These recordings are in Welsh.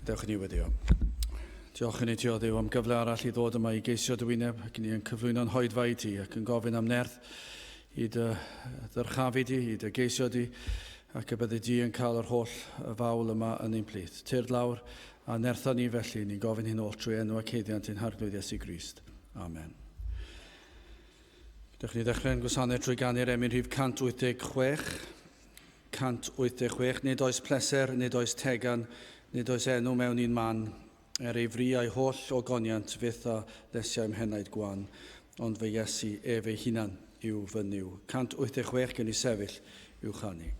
Dewch i ni weddio. Diolch i ni ti o Dduw am gyfle arall i ddod yma i geisio dy wyneb ac ni yn cyflwyno'n hoedfa i ti ac yn gofyn am nerth i dy ddyrchafu di, i dy geisio di ac y byddi di yn cael yr holl fawl yma yn ein plith. Tyrd lawr a nertha ni felly, ni'n gofyn hyn oll trwy enw ac haeddiant ein Harglwydd Iesu Grist. Amen. Dewch ni ddechrau'n gwasanaeth trwy ganu'r emyn rhif 186. 186, Nid oes pleser, nid oes tegan, nid oes enw mewn un man, er ei fri a'i holl ogoniant fyth a lesiau mhenaid gwan, ond fy Iesu ef ei hunan yw fy Nuw. 186 gen i sefyll i'w chanu.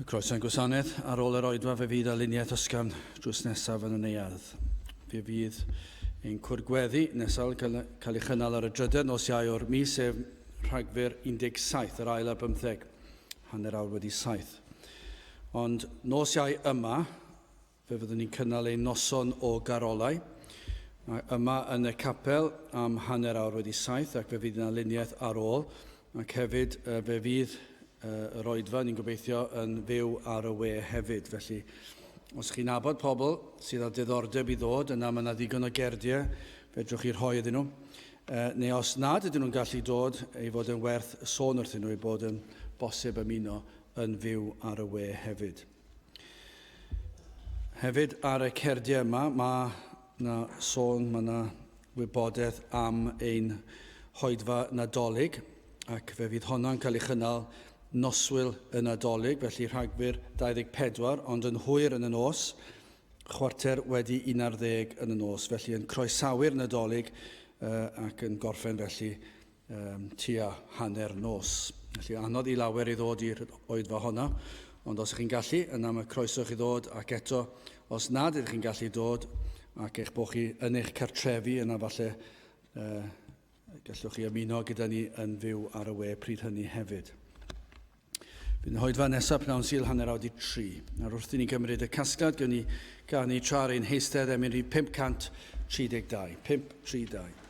Croeso i'n gwasanaeth. Ar ôl yr oedfa fe fydd aluniaeth ysgafn drws nesaf yn y neuadd. Fe fydd ein cwr gweddi nesaf cael, cael ei chynnal ar y drydedd nos Iau o'r mis, sef Rhagfyr 17, yr ail ar bymtheg, hanner awr wedi saith. Ond nos Iau yma, Fe fyddwn ni'n cynnal ein noson o garolau yma yn y capel am hanner awr wedi saith ac fe fydd yna luniaeth ar ôl ac hefyd fe fydd yr oedfa ni'n gobeithio yn fyw ar y we hefyd. Felly os chi'n nabod pobl sydd â diddordeb i ddod yna mae yna ddigon o gerdiau fedrwch chi rhoi iddyn nhw. Neu os nad ydyn nhw'n gallu dod, ei fod yn werth sôn wrthyn nhw ei bod yn bosib ymuno yn fyw ar y we hefyd. Hefyd ar y cerdiau yma, mae yna sôn, mae yna wybodaeth am ein hoedfa Nadolig, ac fe fydd honno'n cael ei chynnal noswyl y Nadolig, felly Rhagfyr 24, ond yn hwyr yn y nos, 11:15 yn y nos, felly yn croesawu'r Nadolig uh, ac yn gorffen felly um, tua hanner nos. Felly anodd i lawer i ddod i'r oedfa honna, ond os ydych chi'n gallu, yna mae croeso chi ddod ac eto, os nad ydych chi'n gallu dod ac eich bod chi yn eich cartrefi, yna falle uh, gallwch chi ymuno gyda ni yn fyw ar y we pryd hynny hefyd. Bydd yn hoedfa nesaf pnawn Sul 2:30. Nawr wrth i ni gymryd y casgliad, gewn ni ganu tra ar ein heistedd emyn rhif 532. 532.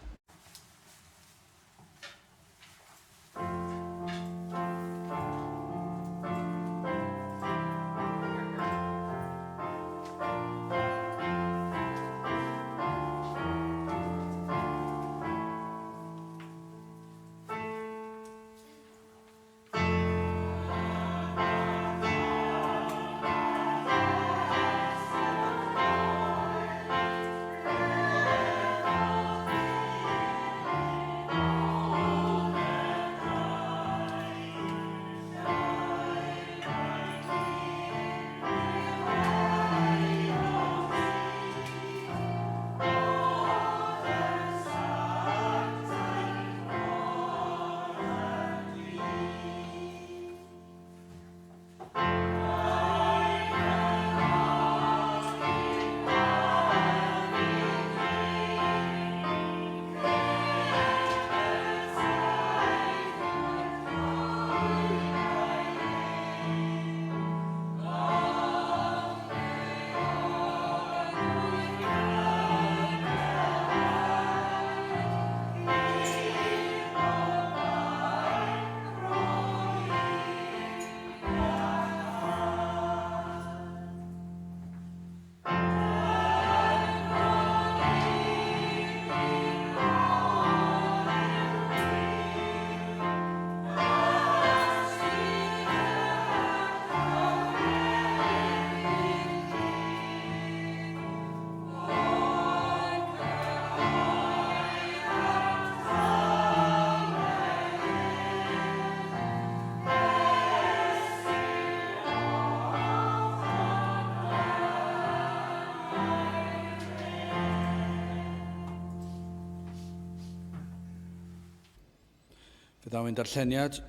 Fe ddaw ein darlleniad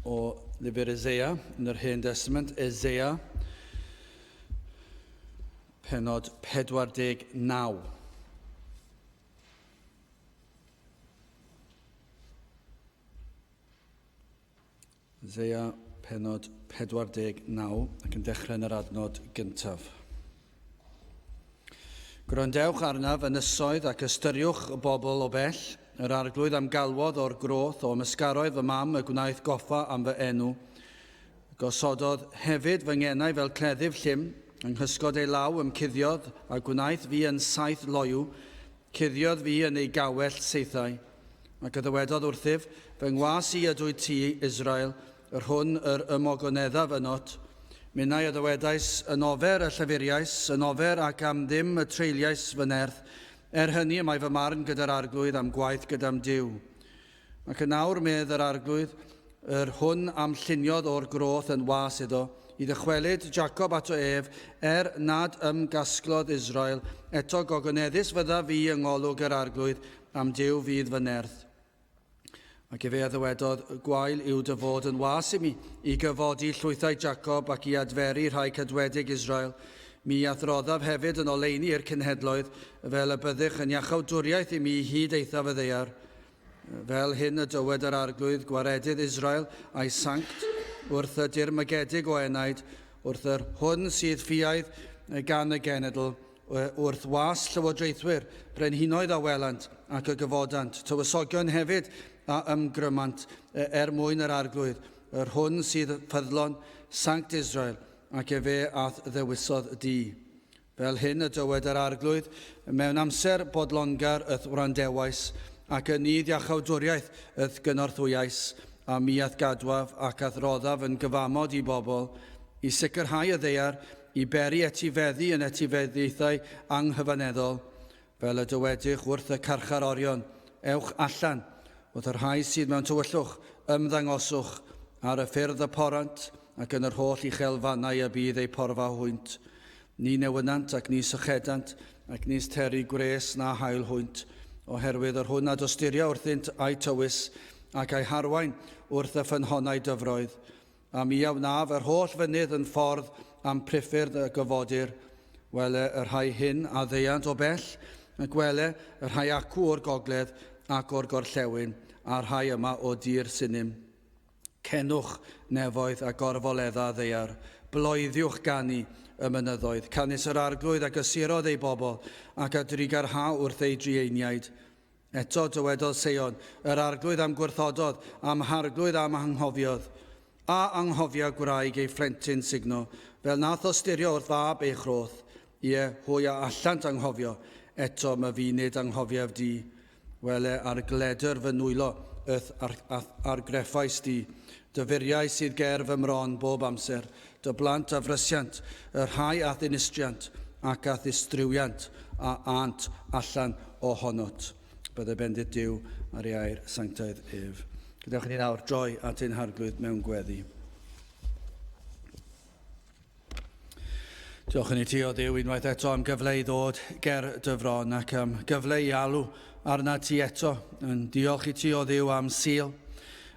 o lyfr Eseia yn yr Hen Testament, Eseia, penod 49. Eseia, penod 49, ac yn dechrau yn yr adnod gyntaf. Gwrandewch arnaf, ynysoedd, ac ystyriwch y bobl o bell, yr arglwydd am galwodd o'r groth, o ymysgaroedd fy mam y gwnaeth goffa am fy enw. Gosododd hefyd fy ngenau fel cleddyf llym, yng nghysgod ei law ym cuddiodd, a gwnaeth fi yn saeth loyw, cuddiodd fi yn ei gawell saethau. Ac y ddywedodd wrthyf, Fy ngwas i ydwyt ti, Israel, yr hwn yr ymogoneddaf ynot. Minnau a ddywedais, Yn ofer y llafuriais, yn ofer ac am ddim y treuliais fy nerth, er hynny y mae fy marn gyda'r Arglwydd a'm gwaith gyda'm Duw. Ac yn awr, medd yr Arglwydd, yr hwn a'm lluniodd o'r groth yn was iddo, i ddychwelyd Jacob ato ef, er nad ymgasglodd Israel, eto gogoneddus fyddaf fi yng ngolwg yr Arglwydd, a'm Duw fydd fy nerth. Ac efe a ddywedodd, Gwael yw dy fod yn was i mi, i gyfodi llwythau Jacob ac i adferu rhai cadwedig Israel. Mi a'th roddaf hefyd yn oleuni i'r cenhedloedd, fel y byddych yn iachawdwriaeth i mi hyd eithaf y ddaear. Fel hyn y dywed yr Arglwydd, gwaredydd Israel a'i sanct, wrth y dirmygedig o enaid, wrth yr hwn sydd ffiaidd gan y genedl, wrth was llywodraethwyr, brenhinoedd a welant ac y gyfodant, tywysogion hefyd a ymgrymant er mwyn yr Arglwydd, yr hwn sydd ffyddlon, Sanct Israel, ac efe a'th ddewisodd di. Fel hyn y dywed yr Arglwydd, Mewn amser bodlongar y'th wrandewais, ac yn nydd iachawdwriaeth y'th gynorthwyais, a mi a'th gadwaf ac a'th roddaf yn gyfamod i bobl, i sicrhau y ddaear, i beri etifeddu yn etifeddiaethau anghyfaneddol, fel y dywedych wrth y carcharorion, Ewch allan, wrth y rhai sydd mewn tywyllwch, ymddangoswch, ar y ffyrdd y porant, ac yn yr holl uchelfannau y bydd eu porfa hwynt. Ni newynant ac ni sychedant, ac nis tery gwres na haul hwynt, oherwydd yr hwn a dosturia wrthynt a'i tywys, ac a'i harwain wrth y ffynhonnau dyfroedd. A mi a wnaf yr holl fynydd yn ffordd a'm priffyrdd y gyfodir. Wele y rhai hyn a ddeuant o bell, ac wele y rhai acw o'r gogledd ac o'r gorllewin, a'r rhai yma o dir Sinim. Cenwch, nefoedd, a gorfoledda ddaear, bloeddiwch ganu y mynyddoedd, canys yr Arglwydd a gysurodd ei bobl, ac a drugarha wrth ei drueiniaid. Eto dywedodd Seion, Yr Arglwydd a'm gwrthododd, a'm Harglwydd a'm anghofiodd. A anghofia gwraig ei phlentyn sugno, fel na thosturio wrth fab ei chroth? Ie, hwy a allant anghofio, eto myfi nid anghofiaf di. Wele, ar gledr fy nwylo y'th argreffais di, dy furiau sydd ger fy mron bob amser, dy blant a frysiant, y rhai a'th ddinistriant ac a'th ddistrywiant a ânt allan ohonot. Bydde bendith Duw ar ei air sanctaidd ef. Gadewch i ni nawr droi at ein Harglwydd mewn gweddi. Diolch yn i ti, o Dduw, unwaith eto am gyfle i ddod ger dy fron ac am gyfle i alw arna ti eto. Yn diolch i ti, o Dduw, am Sul,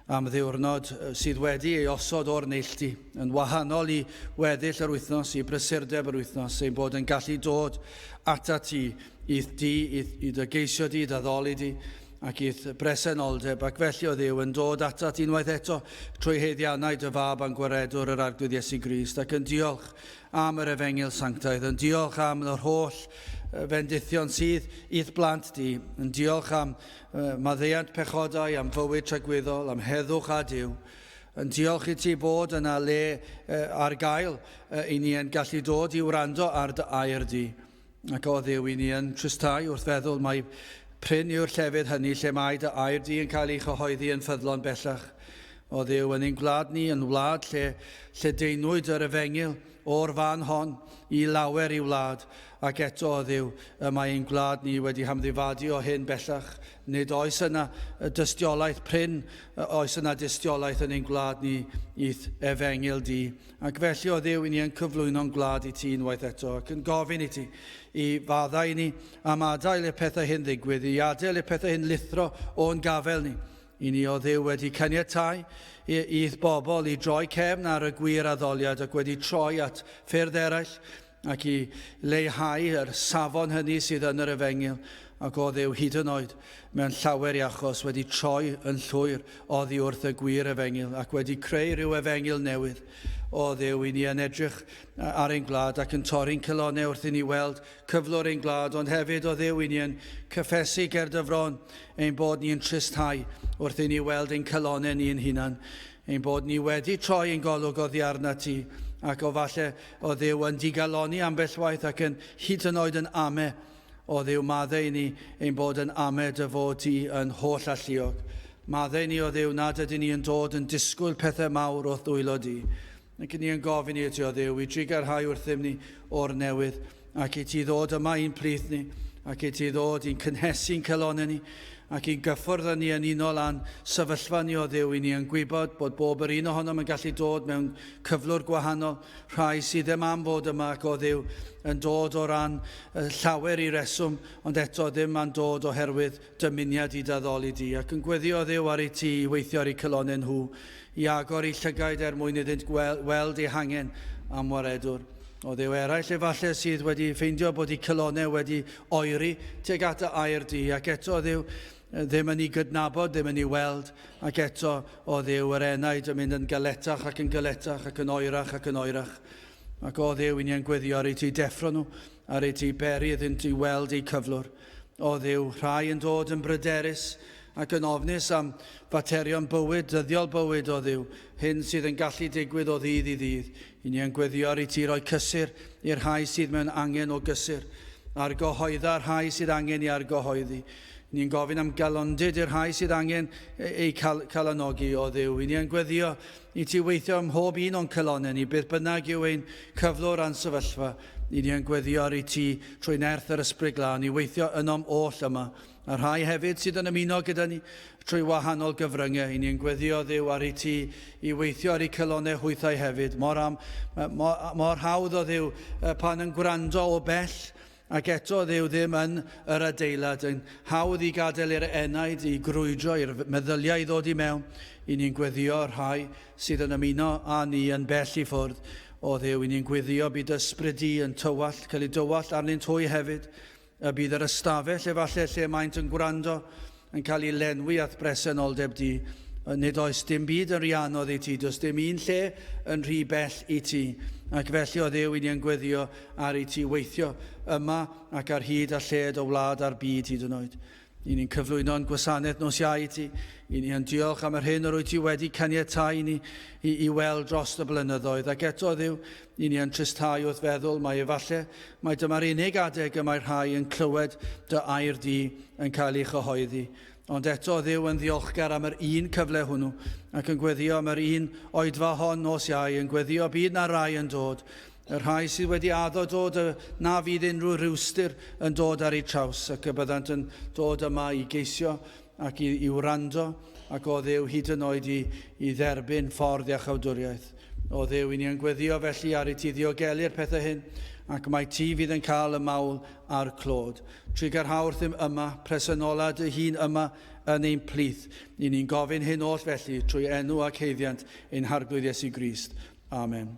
am ddiwrnod sydd wedi ei osod o'r neilltu, yn wahanol i weddill yr wythnos, i brysurdeb yr wythnos, ein bod yn gallu dod ata ti, i'th di, i dy geisio di, i dy addoli di, ac i'th bresenoldeb, ac felly, o Dduw, yn dod atat unwaith eto trwy haeddiannau dy Fab a'n Gwaredwr yr Arglwydd Iesu Grist, ac yn diolch am yr Efengyl Sanctaidd, yn diolch am yr holl fendithion sydd i'th blant di, yn diolch am maddeuant pechodau, am fywyd tragwyddol, am heddwch â Duw, yn diolch i ti bod yna le ar gael i ni yn gallu dod i wrando ar dy air di. Ac o Dduw, i ni yn tristau wrth feddwl mai prin yw'r llefydd hynny lle mae dy air di yn cael ei chyhoeddi yn ffyddlon bellach. O Dduw, yn ein gwlad ni, yn wlad lle lledaenwyd yr efengyl o'r fan hon i lawer i wlad, ac eto, o Dduw, y mae ein gwlad ni wedi hamddifadu o hyn bellach. Nid oes yna dystiolaeth prin, oes yna dystiolaeth yn ein gwlad ni i'th efengyl di. Ac felly, o Dduw, i ni yn cyflwyno'n gwlad i ti unwaith eto, ac yn gofyn i ti i faddau i ni am adael i'r pethau hyn ddigwydd, i adael i'r pethau hyn lithro o'n gafel ni. I ni, o Dduw, wedi caniatáu i'th bobl i droi cefn ar y gwir addoliad ac wedi troi at ffyrdd eraill ac i leihau yr safon hynny sydd yn yr efengyl, ac o Dduw, hyd yn oed mewn llawer i achos, wedi troi yn llwyr oddi wrth y gwir efengyl ac wedi creu rhyw efengyl newydd. O Dduw, i ni yn edrych ar ein gwlad ac yn torri'n calonnau wrth i ni weld cyflwr ein gwlad, ond hefyd, o Dduw, i ni yn cyffesu ger dy fron ein bod ni yn tristhau wrth i ni weld ein calonnau ni'n hunan, ein bod ni wedi troi ein golwg oddi arnat ti, ac o falle, o Dduw, yn digalonni ambell waith ac yn hyd yn oed yn ame, o Dduw, maddau i ni ein bod yn ame dy fod ti yn holl alluog. Maddau i ni, o Dduw, nad ydyn ni yn dod yn disgwyl pethau mawr o'th ddwylo di. Ac ni yn gofyn i ti, o Dduw, i drugarhau wrthym ni o'r newydd, ac i ti ddod yma i'n plith ni, ac i ti ddod i'n cynhesu'n calonnau ni, ac i'n gyffwrdd â ni yn unol â'n sefyllfa ni o Dduw, i ni yn gwybod bod bob yr un ohonom yn gallu dod mewn cyflwr gwahanol, rhai sydd ddim am fod yma ac o Dduw yn dod o ran llawer i reswm, ond eto ddim am dod oherwydd dymuniad i d'addoli di, ac yn gweddio o Dduw ar i ti i weithio ar eu calonnau nhw, i agor eu llygaid er mwyn iddynt gweld eu hangen am waredwr. O Dduw eraill efallai sydd wedi ffeindio bod eu calonnau wedi oeri tuag at y air di, ac eto, o Dduw, ddim yn ei gydnabod, ddim yn ei weld, ac eto, o Dduw, yr enaid yn mynd yn galetach ac yn galetach ac yn oerach ac yn oerach. Ac o Dduw, i ni yn gweddio ar eu ti deffro nhw, ar eu ti beri iddynt i weld eu cyflwr. O Dduw, rhai yn dod yn bryderus ac yn ofnus am faterion bywyd, dyddiol bywyd, o Dduw, hyn sydd yn gallu digwydd o ddydd i ddydd. I ni yn gweddio ar i ti roi cysur i'r rhai sydd mewn angen o gysur, argyhoedda'r rhai sydd angen i argyhoeddi. Ni'n gofyn am galondid i'r rhai sydd angen eu calanogi o Dduw. I ni'n gweddio i ti weithio ym mhob un o'n calonnau ni, beth bynnag yw ein cyflwr a'n sefyllfa. I ni'n gweddio ar i ti trwy nerth yr Ysbryd Glân i weithio ynom oll yma. A rhai hefyd sydd yn ymuno gyda ni trwy wahanol gyfryngau. I ni'n gweddio Dduw ar i ti i weithio ar eu calonnau hwythau hefyd. Mor, am, mor, mor hawdd o Dduw pan yn gwrando o bell ac eto Dduw ddim yn yr adeilad, yn hawdd i gadael i'r enaid i grwydro, i'r meddyliau i ddod i mewn. I ni'n gweddio rhai sydd yn ymuno â ni yn bell i ffwrdd o Dduw. I ni'n gweddio bydd ysbryd di yn tywallt, cael ei dywallt arnynt hwy hefyd. Y bydd yr ystafell efallai lle maent yn gwrando yn cael ei lenwi â'th bresenoldeb di. Nid oes dim byd yn rhy anodd i ti, does dim un lle yn rhy bell i ti. Ac felly o Dduw, i ni yn gweddio ar i ti weithio yma ac ar hyd a lled y wlad a'r byd hyd yn oed. I ni'n cyflwyno'n gwasanaeth nos Iau i ti. I ni yn diolch am yr hyn yr wyt ti wedi caniatáu i ni i weld dros y blynyddoedd. Ac eto, Dduw, i ni yn tristhau wrth feddwl mai efallai mai dyma'r unig adeg y mae rhai yn clywed dy air di yn cael ei chyhoeddi. Ond eto, Dduw yn ddiolchgar am yr un cyfle hwnnw, ac yn gweddio am yr un oedfa hon nos Iau, yn gweddio bydd na rai yn dod, y rhai sydd wedi addo dod y na fydd unrhyw rywstyr yn dod ar eu traws, ac y byddant yn dod yma i geisio ac i wrando, ac o Dduw hyd yn oed i dderbyn ffordd iachawdwriaeth. O Dduw, i ni yn gweddio felly ar i ti ddiogelu'r pethau hyn, ac mai ti fydd yn cael y mawl a'r clod. Trugarha wrthym yma, presenola dy hun yma yn ein plith. I ni'n gofyn hyn oll felly trwy enw ac haeddiant ein Harglwydd Iesu Grist. Amen.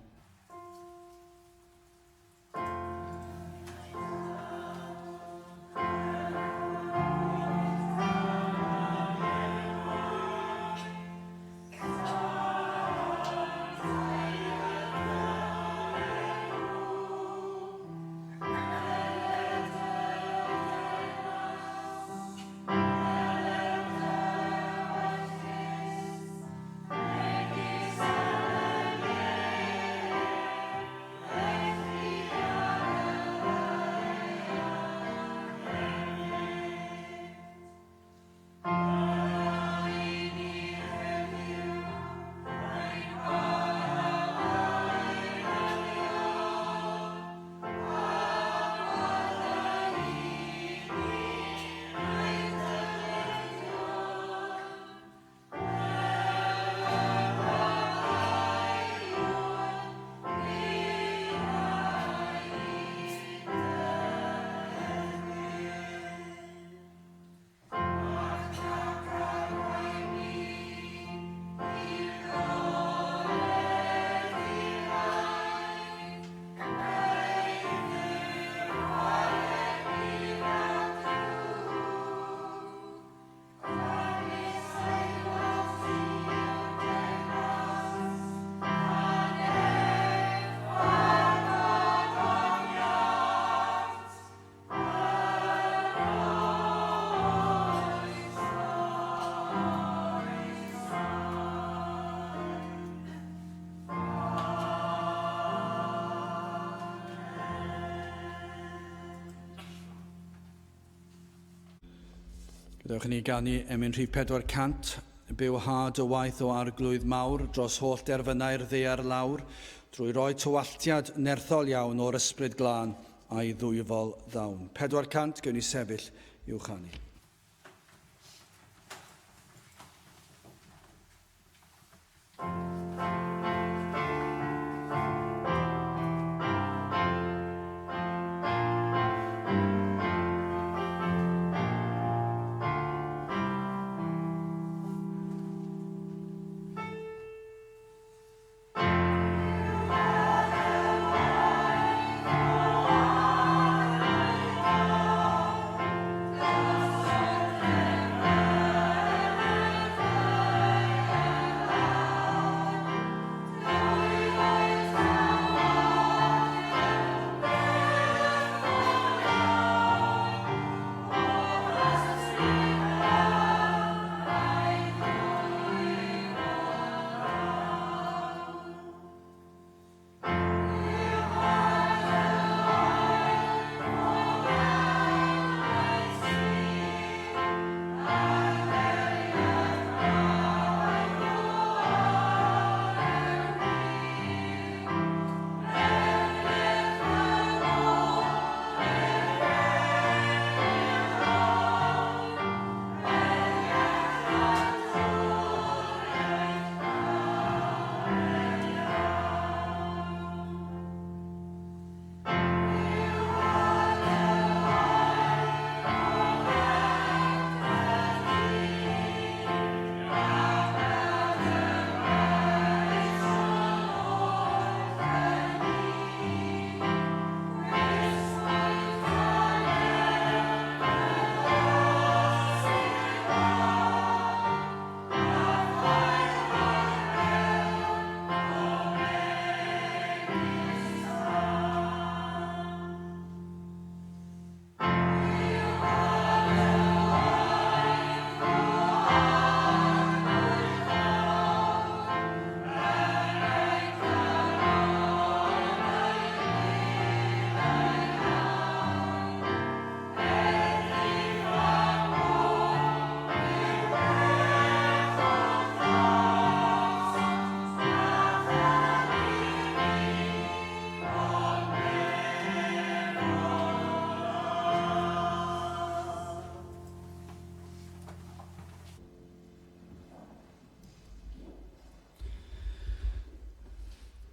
Gadewch i ni ganu emyn rhif 400, byw had y waith o arglwydd mawr dros holl derfynau'r ddaear lawr, drwy roi tywalltiad nerthol iawn o'r ysbryd glân a'i ddwyfol ddawn. 400, gewn ni sefyll i'w chanu. Thank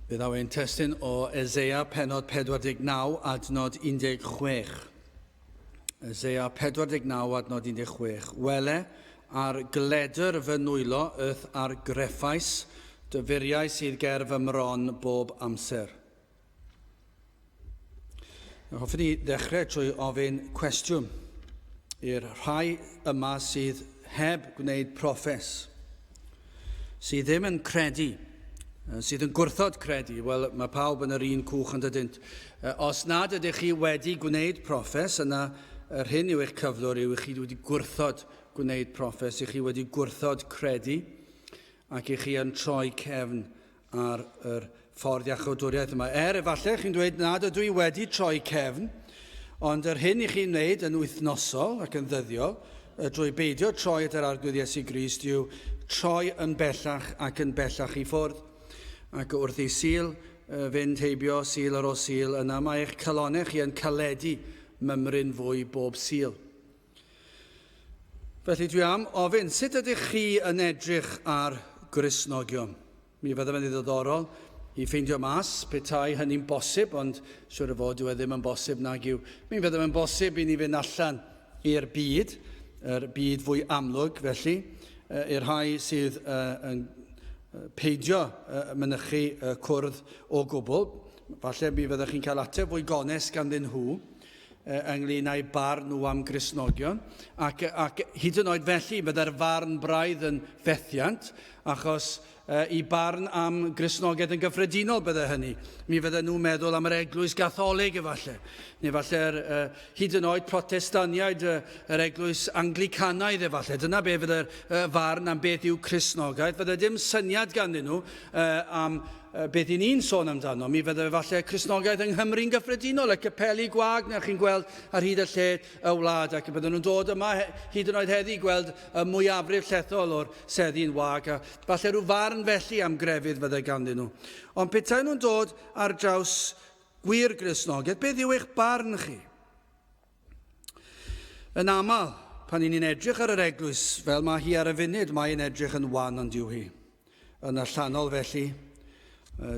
Fe ddaw ein testun o Eseia pennod 49 adnod 16. Eseia 49 adnod 16. Wele, ar gledr fy nwylo y'th argreffais, dy furiau sydd ger fy mron bob amser. Hoffwn i ddechrau trwy ofyn cwestiwn i'r rhai yma sydd heb gwneud proffes, sydd ddim yn credu, sydd yn gwrthod credu. Wel, mae pawb yn yr un cwch yn dydynt. Os nad ydych chi wedi gwneud proffes, yna yr hyn yw eich cyflwr yw i chi wedi gwrthod gwneud proffes, i chi wedi gwrthod credu, ac i chi yn troi cefn ar yr ffordd iachawdwriaeth yma. Er efallai chi'n dweud nad ydw i wedi troi cefn, ond yr hyn i chi'n wneud yn wythnosol ac yn ddyddiol, drwy beidio troi at yr Arglwydd Iesu Grist, yw troi yn bellach ac yn bellach i ffwrdd. Ac wrth i Sul fynd heibio, Sul ar ôl Sul, yna mae eich calonnau chi yn caledu mymryn fwy bob Sul. Felly dwi am ofyn, sut ydych chi yn edrych ar Gristnogion? Mi fydde fe'n ddiddorol i ffeindio mas petai hynny'n bosib, ond siwr o fod dyw e ddim yn bosib nag yw. Mi fydde fe'n bosib i ni fynd allan i'r byd, yr byd fwy amlwg felly, i'r rhai sydd yn peidio mynychu cwrdd o gwbl. Falle mi fyddech chi'n cael ateb fwy gonest ganddyn nhw ynglyn â'u barn nhw am Gristnogion, ac, ac hyd yn oed felly, byddai'r farn braidd yn fethiant, achos i barn am Gristnogaeth yn gyffredinol bydde hynny. Mi fydden nhw'n meddwl am yr Eglwys Gatholig efallai, neu falle'r uh, hyd yn oed Protestaniaid uh, yr Eglwys Anglicanaidd efallai. Dyna be fydde'r uh, farn am beth yw Cristnogaeth. Fydde dim syniad ganddyn nhw uh, am beth i ni'n sôn amdano. Mi fydde falle Cristnogaeth yng Nghymru'n gyffredinol, y capeli gwag na chi'n gweld ar hyd y lled y wlad, ac bydden nhw'n dod yma hyd yn oed heddi gweld y mwyafrif llethol o'r seddi'n wag, a falle rhyw farn felly am grefydd fydde ganddyn nhw. Ond petai nhw'n dod ar draws gwir Gristnogaeth, beth yw eich barn chi? Yn aml, pan i ni'n edrych ar yr eglwys fel mae hi ar y funud, mae'n edrych yn wan ond yw hi. Yn allanol felly,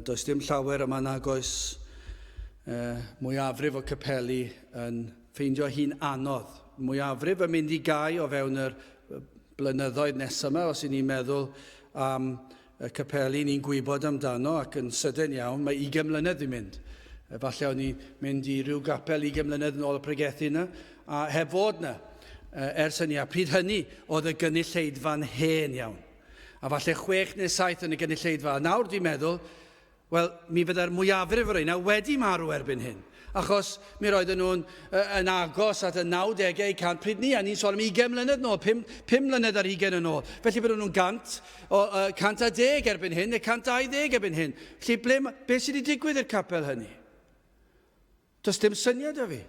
does dim llawer yma nag oes mwyafrif o capeli yn ffeindio hi'n anodd. Mwyafrif yn mynd i gau o fewn yr blynyddoedd nesaf yma, os i ni'n meddwl am y capeli ni'n gwybod amdano ac yn sydyn iawn, mae 20 mlynedd di mynd. Falle o'n i'n mynd i ryw gapel 20 mlynedd yn ôl y pregethu yna, a heb fod yna ers hynny. A pryd hynny oedd y gynulleidfa'n hen iawn. A falle chwech neu saith yn y gynulleidfa. A nawr dwi'n meddwl, Wel, mi fyddai'r mwyafrif o'r rheina wedi marw erbyn hyn, achos mi roedden nhw'n yn agos at y 90au 100 pryd ni, a ni'n sôn am 20 mlynedd nôl, 5, 5 mlynedd ar hugain yn ôl. Felly bydden nhw'n gant, o, 110 erbyn hyn, neu 120 erbyn hyn. Felly ble, beth sydd wedi digwydd i'r capel hynny? Does dim syniad 'da fi.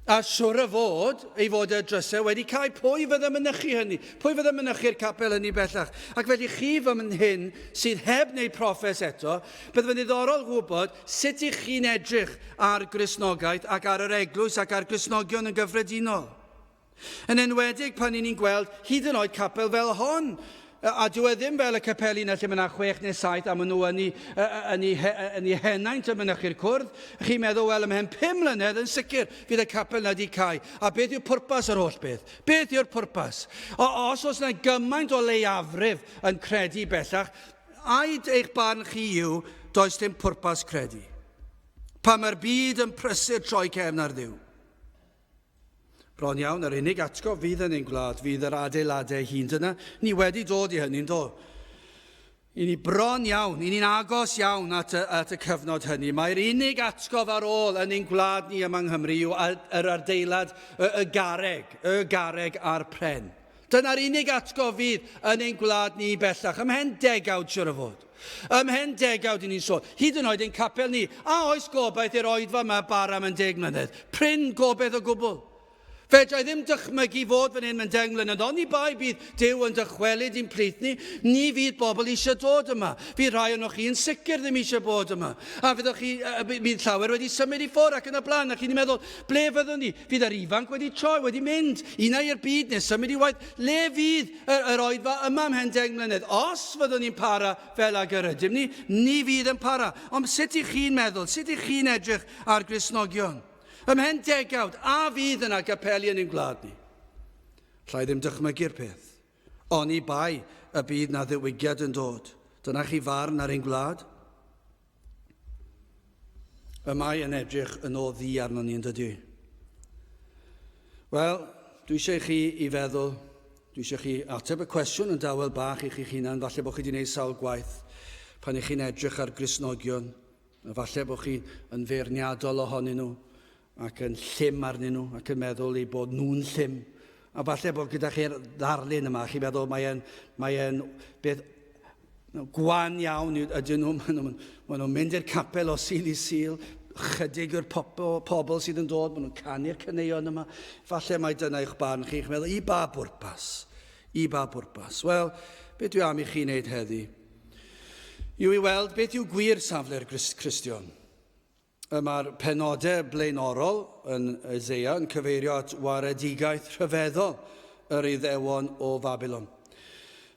A siwr o fod ei fod y drysau wedi cau. Pwy fydda mynychu hynny? Pwy fydda mynychu'r capel hynny bellach? Ac felly chi fy hyn sydd heb wneud proffes eto, bydde fe'n ddiddorol gwybod sut i chi'n edrych ar Gristnogaeth ac ar yr eglwys ac ar Gristnogion yn gyffredinol. Yn enwedig pan 'y ni'n gweld hyd yn oed capel fel hon, a dyw e ddim fel y capeli 'na lle mae 'na chwech neu saith a maen nhw yn eu, yn eu, yn eu henaint yn mynychu'r cwrdd. Chi'n meddwl, wel, ymhen pum mlynedd yn sicr fydd y capel 'na 'di cau. A beth yw pwrpas yr holl beth? Beth yw'r pwrpas? O, os oes 'na gymaint o leiafrif yn credu bellach, ai eich barn chi yw does dim pwrpas credu? Pan mae'r byd yn prysur troi cefn ar Dduw. Bron iawn, yr unig atgof fydd yn ein gwlad fydd yr adeiladau hun. Dyna, ni wedi dod i hynny'n do. I ni bron iawn, i ni'n agos iawn at y, at y cyfnod hynny. Mae'r unig atgof ar ôl yn ein gwlad ni yma yng Nghymru yw yr adeilad y, y garreg, y garreg a'r pren. Dyna'r unig atgof fydd yn ein gwlad ni bellach, ymhen degawd siwr o fod. Ymhen degawd i ni'n sôn, hyd yn oed ein capel ni, a oes gobaith i'r oedfa yma bara am yn 10 mlynedd? Prin gobaith o gwbl. Fedra i ddim dychmygu fod fan hyn mewn 10 mlynedd, oni bai bydd Duw yn dychwelyd i'n plith ni, ni fydd bobl eisiau dod yma. Fydd rhai ohonoch chi yn sicr ddim eisiau bod yma. A fyddwch chi, bydd llawer wedi symud i ffwrdd ac yn y blaen, ac chi'n meddwl, ble fyddwn ni? Fydd yr ifanc wedi troi, wedi mynd, un ai i'r byd neu symud i waith. Le fydd yr, yr oedfa yma ymhen 10 mlynedd? Os fyddwn ni'n para fel ag yr ydym ni, ni fydd yn para. Ond sut i chi'n meddwl, sut i chi'n edrych ar Gristnogion? Ymhen degawd, a fydd yna gapeli yn ein gwlad ni? Alla i ddim dychmygu'r peth. Oni bai y bydd na ddiwygiad yn dod. Dyna chi farn ar ein gwlad? Y mae yn edrych yn o ddu arnon ni yn dydy. Wel, dwi eisiau chi i feddwl, dwi eisiau chi ateb y cwestiwn yn dawel bach i chi'ch hunan, falle bod chi wedi gwneud sawl gwaith pan i chi'n edrych ar Gristnogion, A falle bod chi yn feirniadol ohonyn nhw ac yn llym arnyn nhw ac yn meddwl eu bod nhw'n llym. A falle bod gyda chi'r ddarlun yma, chi'n meddwl mae e'n, mae e'n beth gwan iawn ydyn nhw. Maen nhw'n maen nhw mynd i'r capel o Sul i Sul, chydig yw'r pobl, pobl sydd yn dod, maen nhw'n canu'r caneuon yma. Falle mai dyna eich barn chi, chi'n meddwl, i ba bwrpas? I ba bwrpas? Wel, beth dwi am i chi wneud heddi yw i weld beth yw gwir safle'r Cristion. Y mae'r penodau blaenorol yn Eseia yn cyfeirio at waredigaeth rhyfeddol yr Iddewon o Fabilon.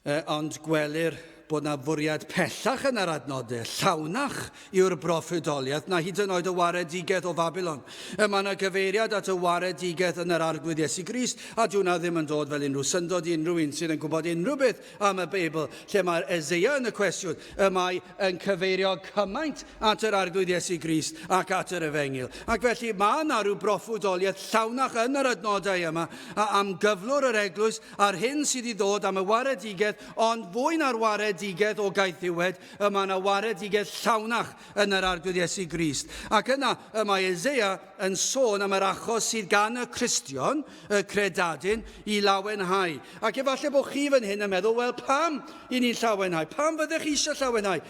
E, ond gwelir bod na fwriad pellach yn yr adnodau, llawnach yw'r broffwydoliaeth na hyd yn oed y waredigaeth o Fabilon. Y mae yna gyfeiriad at y waredigaeth yn yr Arglwydd Iesu Grist, a dyw hwnna ddim yn dod fel unrhyw syndod i unrhyw un sydd yn gwybod unrhyw beth am y Beibl, lle mae'r Eseia yn y cwestiwn, y mae yn cyfeirio cymaint at yr Arglwydd Iesu Grist ac at yr Efengyl. Ac felly mae yna rhyw broffwydoliaeth llawnach yn yr adnodau yma am gyflwr yr eglwys a'r hyn sydd i ddod am y waredigaeth, ond fwy na'r waredigaeth o gaethiwed, y mae yna waredigaeth llawnach yn yr Arglwydd Iesu Grist. Ac yna y mae Eseia yn sôn am yr achos sydd gan y Cristion, y credadun, i lawenhau. Ac efallai bod chi fan hyn yn meddwl, wel pam i ni'n llawenhau? Pam fyddech chi eisiau llawenhau?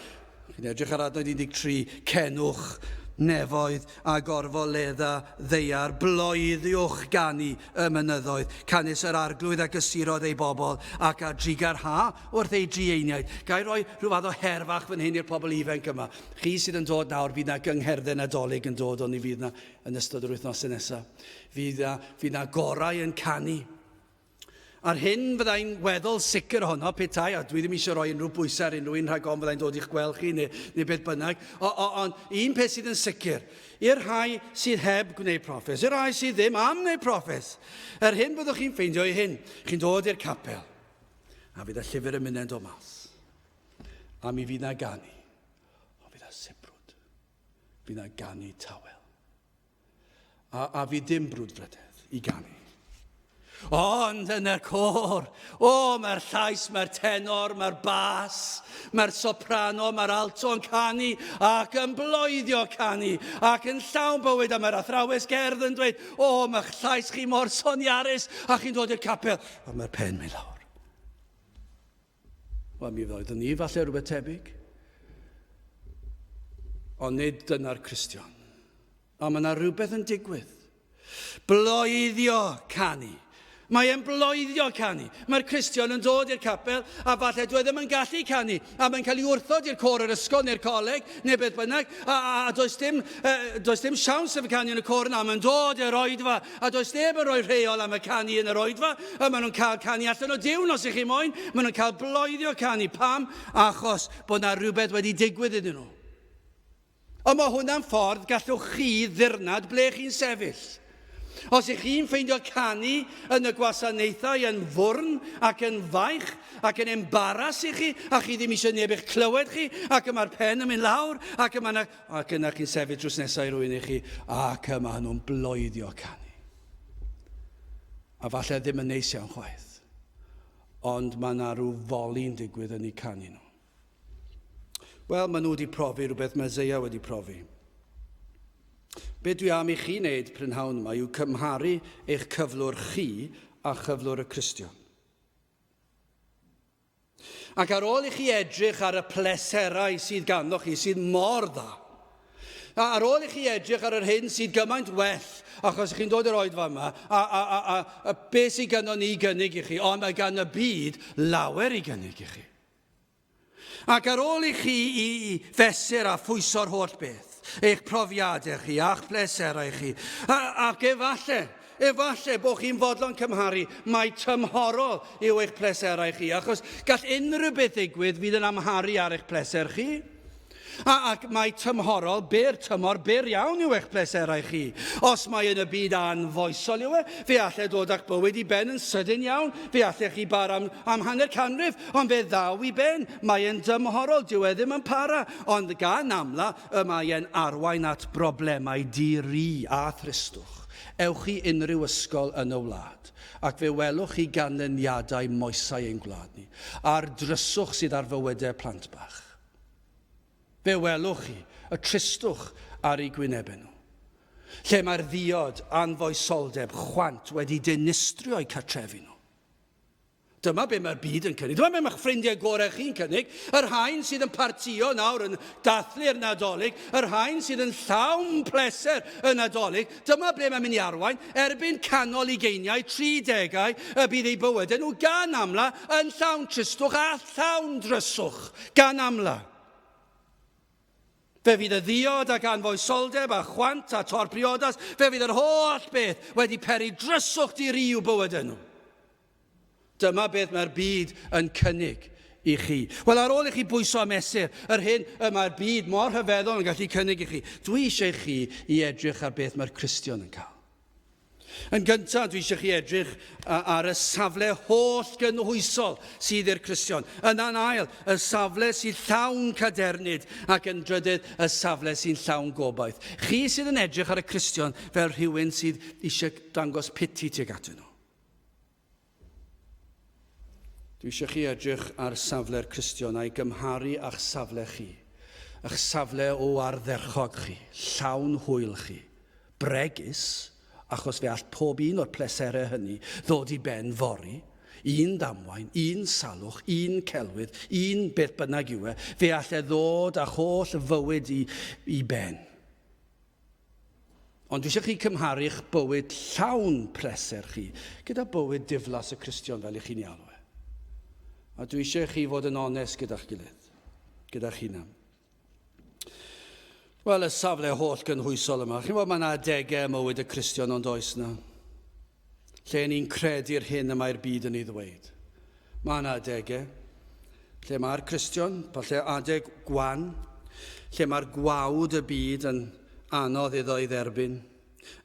Chi'n edrych ar adnod 13, cenwch nefoedd a gorfoledda ddaear, bloeddiwch ganu y mynyddoedd, canys yr Arglwydd a gysurodd ei bobl ac a drugarha wrth ei drueiniaid. Ga i roi rhyw fath o her fach fan hyn i'r pobl ifanc yma? Chi sydd yn dod nawr, fydd 'na gyngherddau Nadolig yn dod, ond ni fydd 'na yn ystod yr wythnosau nesaf. Fydd 'na, fydd 'na gorau yn canu. A'r hyn fyddai'n weddol sicr ohono petai, a dwi ddim eisiau rhoi unrhyw bwysau ar unrhyw un rhag ofn fyddai'n dod i'ch gweld chi neu, neu beth bynnag, ond un peth sydd yn sicr, i'r rhai sydd heb gwneud proffes, i'r rhai sydd ddim am wneud proffes, yr hyn byddwch chi'n ffeindio i hyn, chi'n dod i'r capel, a fydd y llyfr yn mynd yn dod mas, a mi fydd na ganu, ond fydd na sibrwd, fydd na ganu tawel. A, a fi dim brwdfrydedd i ganu. Ond yn y côr, o, mae'r llais, mae'r tenor, mae'r bas, mae'r soprano, mae'r alto yn canu ac yn bloeddio canu ac yn llawn bywyd a mae'r athrawes gerdd yn dweud, o, mae'ch llais chi mor soniarus a chi'n dod i'r capel a mae'r pen mynd lawr. Wel, mi ddoeddwn ni falle rhywbeth tebyg. Ond nid dyna'r Cristion. Ond mae yna rhywbeth yn digwydd. Bloeddio canu. Mae e'n bloeddio canu. Mae'r Cristion yn dod i'r capel a falle dwi e ddim yn gallu canu a mae'n cael ei wrthod i'r côr yr ysgol neu'r coleg neu beth bynnag a, a, a does dim, does dim siawns efo canu yn y côr yna. Mae'n dod i'r oedfa A does neb yn rhoi rheol am y canu yn yr oedfa, a maen nhw'n cael canu allan o diwn os ych chi moyn, maen nhw'n cael bloeddio canu. Pam? Achos bod na rhywbeth wedi digwydd iddyn nhw. Ond mae hwnna'n ffordd gallwch chi ddirnad ble chi'n sefyll. Os ych chi'n ffeindio canu yn y gwasanaethau yn fwrn ac yn faich ac yn embaras i chi, a chi ddim eisiau neb eich clywed chi, ac y mae'r pen yn mynd lawr, ac y mae Ac yna chi'n sefyll drws nesaf i rywun i chi, ac y maen nhw'n bloeddio canu. A falle ddim yn neis iawn chwaith. Ond mae yna rhyw foli'n digwydd yn eu canu nhw. Wel, maen nhw wedi profi rhywbeth mae Zeia wedi profi. Be dwi am i chi wneud prynhawn yma yw cymharu eich cyflwr chi a chyflwr y Cristion. Ac ar ôl i chi edrych ar y pleserau sydd ganddo chi, sydd mor dda, A ar ôl i chi edrych ar yr hyn sydd gymaint well, achos chi'n dod i'r oedfa yma, a, a, a, a, a beth sydd gynnon ni i gynnig i chi, ond mae gan y byd lawer i gynnig i chi. Ac ar ôl i chi i fesur a phwyso'r holl beth, eich profiadau chi a'ch pleserau chi, ac efallai, efallai bod chi'n fodlon cymharu mai tymhorol yw eich pleserau chi, achos gall unrhyw beth ddigwydd fydd yn amharu ar eich pleser chi. A, ac mae tymhorol, byr tymor, byr iawn yw eich pleserau chi. Os mae yn y byd anfoesol yw e, fe allai dod â'ch bywyd i ben yn sydyn iawn. Fe allech chi bara am, am hanner canrif, ond fe ddaw i ben. Mae e'n dymhorol, dyw e ddim yn para. Ond gan amla, y mae e'n arwain at broblemau di-ri a thristwch. Ewch i unrhyw ysgol yn y wlad, ac fe welwch chi ganlyniadau moesau ein gwlad ni, a'r dryswch sydd ar fywydau plant bach. Fe welwch chi y tristwch ar eu gwynebau nhw. Lle mae'r ddiod, anfoesoldeb, chwant wedi dinistrio eu cartrefi nhw. Dyma be mae'r byd yn cynnig. Dyma be mae'ch ffrindiau gorau chi'n cynnig. Y rhain sydd yn partio nawr yn dathlu'r Nadolig, y rhain sydd yn llawn pleser y Nadolig, dyma ble mae'n mynd i arwain. Erbyn canol ugeiniau, tridegau, y bydd eu bywydau nhw gan amla yn llawn tristwch a llawn dryswch. Gan amla. Fe fydd y ddiod ac anfoesoldeb a chwant a tor priodas, fe fydd yr holl beth wedi peri dryswch di-ri i'w bywydau nhw. Dyma beth mae'r byd yn cynnig i chi. Wel, ar ôl i chi bwyso a mesur yr hyn y mae'r byd mor rhyfeddol yn gallu cynnig i chi, dwi eisiau chi i edrych ar beth mae'r Cristion yn cael. Yn gyntaf, dwi eisiau chi edrych ar y safle holl gynhwysol sydd i'r Cristion. Yna'n ail, y safle sydd llawn cadernid, ac yn drydydd, y safle sy'n llawn gobaith. Chi sydd yn edrych ar y Cristion fel rhywun sydd eisiau dangos piti tuag atyn nhw. Dwi eisiau chi edrych ar safle'r Cristion a'i gymharu â'ch safle chi, a'ch safle o ardderchog chi, llawn hwyl chi, bregus, achos fe all pob un o'r pleserau hynny ddod i ben fory, un damwain, un salwch, un celwydd, un beth bynnag yw e, fe all e ddod â'ch holl fywyd i, i ben. Ond dwi eisiau chi cymharu'ch bywyd llawn pleser chi gyda bywyd diflas y Cristion fel i chi'n ei alw e. A dwi eisiau chi fod yn onest gyda'ch gilydd, gyda'ch hunan. Wel, y safle holl gynhwysol yma. Chi'n bod mae yna adegau ym mywyd y Cristion ond oes yna. Lle ni'n credu'r hyn y mae'r byd yn ei ddweud. Mae yna adegau lle mae'r Cristion, falle adeg gwan, lle mae'r gwawd y byd yn anodd iddo ei dderbyn.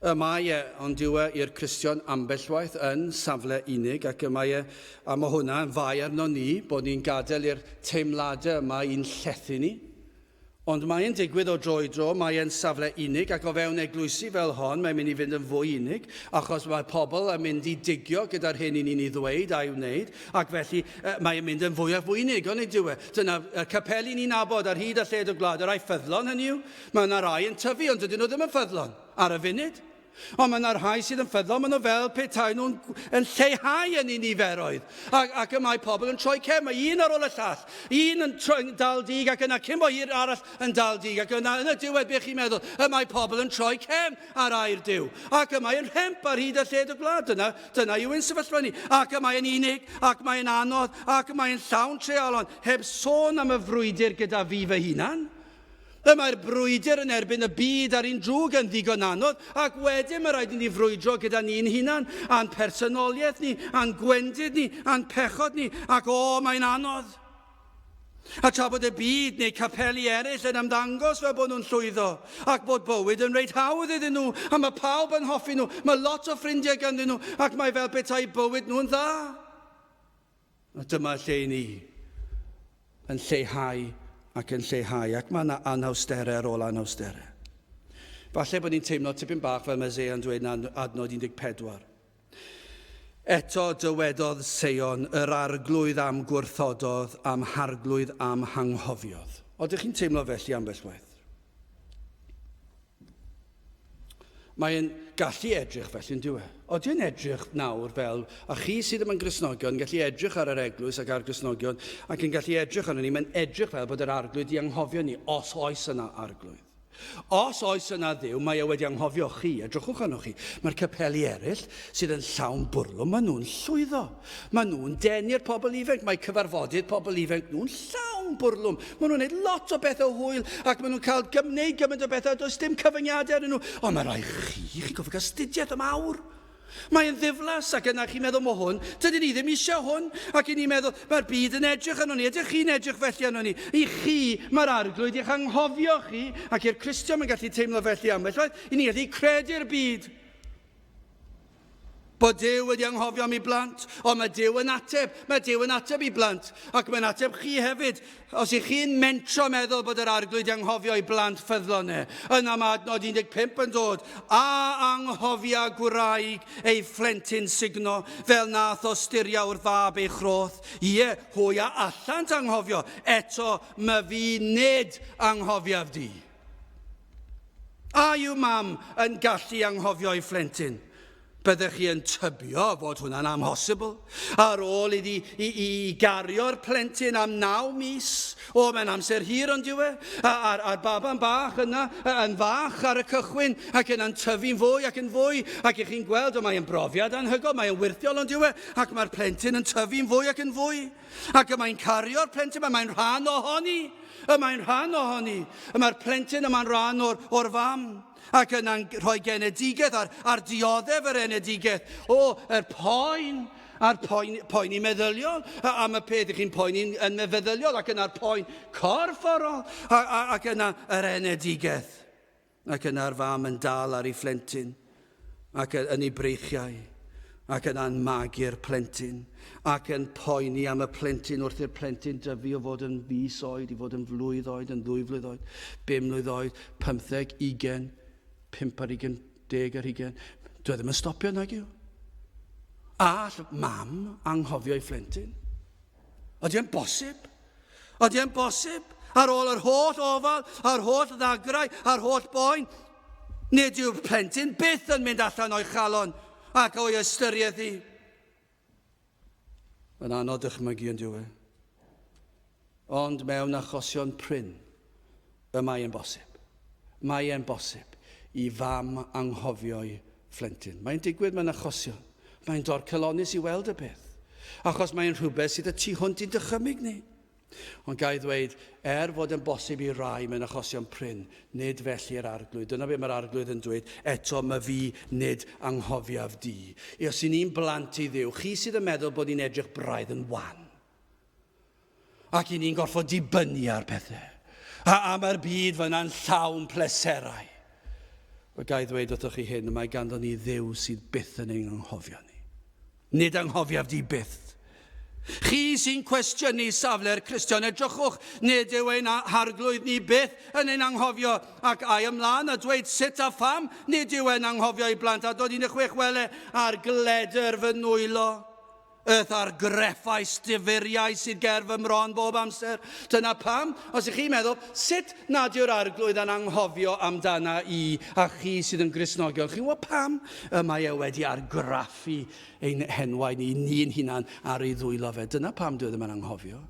Y mae e, ond yw e i'r Cristion ambell waith yn safle unig, ac y mae e, a mae hwnna yn fai arno ni, bod ni'n gadael i'r teimladau yma i'n llethu ni. Ond mae e'n digwydd o dro i dro, mae e'n safle unig, ac o fewn eglwysi fel hon, mae'n mynd i fynd yn fwy unig, achos mae pobl yn mynd i digio gyda'r hyn i ni'n ei ddweud a'i wneud, ac felly mae e'n mynd yn fwy a fwy unig, onid yw e? Dyna y capeli ni'n nabod ar hyd a lled y gwlad, y rhai ffyddlon hynny yw, mae yna rai yn tyfu, ond dydyn nhw ddim yn ffyddlon ar y funud. Ond mae yna rhai sydd yn ffyddlon, maen nhw fel petai nhw'n yn lleihau yn eu niferoedd. Ac, ac y mae pobl yn troi cefn, mae un ar ôl y llall. Un yn troi, dal dig ac yna cyn bo hir arall yn dal dig. Ac yna yn y diwedd, beth chi'n meddwl? Y mae pobl yn troi cefn ar air Duw. Ac y mae yn rhemp ar hyd a lled y gwlad. Dyna, dyna yw ein sefyllfa ni. Ac y mae'n unig, ac mae'n anodd, ac y mae'n llawn treialon, heb sôn am y frwydr gyda fi fy hunan. Y mae'r brwydr yn erbyn y byd a'r un drwg yn ddigon anodd, ac wedyn mae rhaid i ni frwydro gyda ni'n hunan, a'n personoliaeth ni, a'n gwendid ni, a'n pechod ni, ac o, mae'n anodd. A tra bod y byd neu capeli eraill yn ymddangos fel bod nhw'n llwyddo, ac bod bywyd yn reit hawdd iddyn nhw, a mae pawb yn hoffi nhw, mae lot o ffrindiau ganddyn nhw, ac mae fel petai bywyd nhw'n dda. A dyma lle i ni yn lleihau ac yn lleihau, ac mae yna anawsterau ar ôl anawsterau. Falle bod ni'n teimlo tipyn bach fel mae Isaiah yn dweud yn adnod 14. Eto dywedodd Seion, yr arglwydd am gwrthododd, am harglwydd am hanghofiodd. Odych chi'n teimlo felly ambell waith? Mae'n gallu edrych felly, yn dyw e? Odi e'n edrych nawr fel, a chi sydd ddim yn Gristnogion, yn gallu edrych ar yr eglwys ac ar Gristnogion, ac yn gallu edrych arno ni, mae'n edrych fel bod yr arglwydd di anghofio ni, os oes yna arglwydd. Os oes yna Dduw, mae e wedi anghofio chi. Edrychwch arnoch chi. Mae'r capeli eraill sydd yn llawn bwrlwm, maen nhw'n llwyddo. Maen nhw'n denu'r pobl ifanc. Mae cyfarfodydd pobl ifanc nhw'n llawn bwrlwm. Maen nhw'n gwneud lot o bethau hwyl ac maen nhw'n cael gwneud gymaint o bethau, does dim cyfyngiadau arnyn nhw. Ond mae rhai chi, chi'n gofio cael astudiaeth am awr. Mae'n ddiflas, ac yna chi'n meddwl, mae hwn, dydyn ni ddim eisiau hwn, ac i ni'n meddwl, mae'r byd yn edrych arno ni, ydych chi'n edrych felly arno ni? I chi, mae'r arglwydd i'ch anghofio chi, ac i'r Cristion mae'n gallu teimlo felly ambell waith, i ni gallu credu'r byd. Bod Duw wedi anghofio am ei blant, ond mae Duw yn ateb, mae Duw yn ateb i blant, ac mae'n ateb chi hefyd. Os ych chi'n mentro meddwl bod yr arglwydd di anghofio ei blant ffyddlon e, yna mae adnod 15 yn dod, a anghofia gwraig ei phlentyn sugno, fel nath osturia wrth fab ei chroth. Ie, hwy a allant anghofio, eto my fi nid anghofiaf di. A yw mam yn gallu anghofio ei phlentyn? Byddech chi yn tybio fod hwnna'n amhosibl. Ar ôl iddi i, i, i gario'r plentyn am naw mis, o, mae'n amser hir ond yw e, a'r, a'r baban bach yna yn fach ar y cychwyn ac yna'n tyfu'n fwy ac yn fwy, ac i chi'n gweld, o, mae'n brofiad anhygoel, mae'n wyrthiol ond yw e, ac mae'r plentyn yn tyfu'n fwy ac yn fwy. Ac y mae'n cario'r plentyn, mae'n rhan ohoni. Y mae'n rhan ohoni. Y mae'r plentyn yma'n rhan o'r, or fam. Ac yna'n rhoi genedigaeth a'r, ar dioddef yr enedigaeth. O, yr poen a'r poen, poeni meddyliol am y peth ych chi'n poeni yn meddyliol ac yna'r poen corfforol ac yna yr enedigaeth. Ac yna'r fam yn dal ar ei phlentyn, ac yn ei breichiau, ac yna'n magu'r plentyn, ac yn poeni am y plentyn wrth i'r plentyn dyfu o fod yn fis oed i fod yn flwydd oed, yn ddwy flwydd oed, bum mlwydd oed, pymtheg, ugen, pump ar ugen, deg ar hugen. Dwi e ddim yn stopio nag yw. All mam anghofio ei phlentyn? Ydy e'n bosib? Ydy e'n bosib? Ar ôl yr holl ofal, a'r holl ddagrau, a'r holl boen, nid yw'r plentyn byth yn mynd allan o'i chalon ac o'i ystyriaeth hi. Mae'n anodd dychmygu yn diwy. Ond mewn achosion prin, y mae e'n bosib. Mae e'n bosib i fam anghofio'i phlentyn. Mae'n digwydd mewn achosion. Mae'n dorcalonnus i weld y peth, achos mae'n rhywbeth sydd y tu hwnt i'n dychymyg ni. Ond ga i ddweud, er fod yn bosib i rai mewn achosion prin, nid felly yr arglwydd. Dyna beth mae'r arglwydd yn dweud, eto my fi nid anghofiaf di. Os i ni'n blant i Dduw, chi sydd yn meddwl bod ni'n edrych braidd yn wan. Ac i ni'n gorfod dibynnu ar pethau. A, a mae'r byd fyna'n llawn pleserau. Wel, ga i ddweud wrthych chi hyn, mae ganddo ni Dduw sydd byth yn ein anghofio ni. Nid anghofiaf di byth. Chi sy'n cwestiynu safle'r Cristion, edrychwch, nid yw ein harglwydd ni byth yn ein anghofio, ac ai ymlaen a dweud sut a pham nid yw e'n anghofio ei blant, a dod 16 wele ar gledr fy nwylo. Y'th argreffais difyriau sydd ger fy mron bob amser. Dyna pam, os ych chi'n meddwl, sut nad yw'r Arglwydd yn anghofio amdana i a chi sydd yn Gristnogion, chi'n gwybod pam? Y mae e wedi argraffu ein henwau ni, ni'n hunan, ar ei ddwylo fe. Dyna pam dyw e ddim yn anghofio.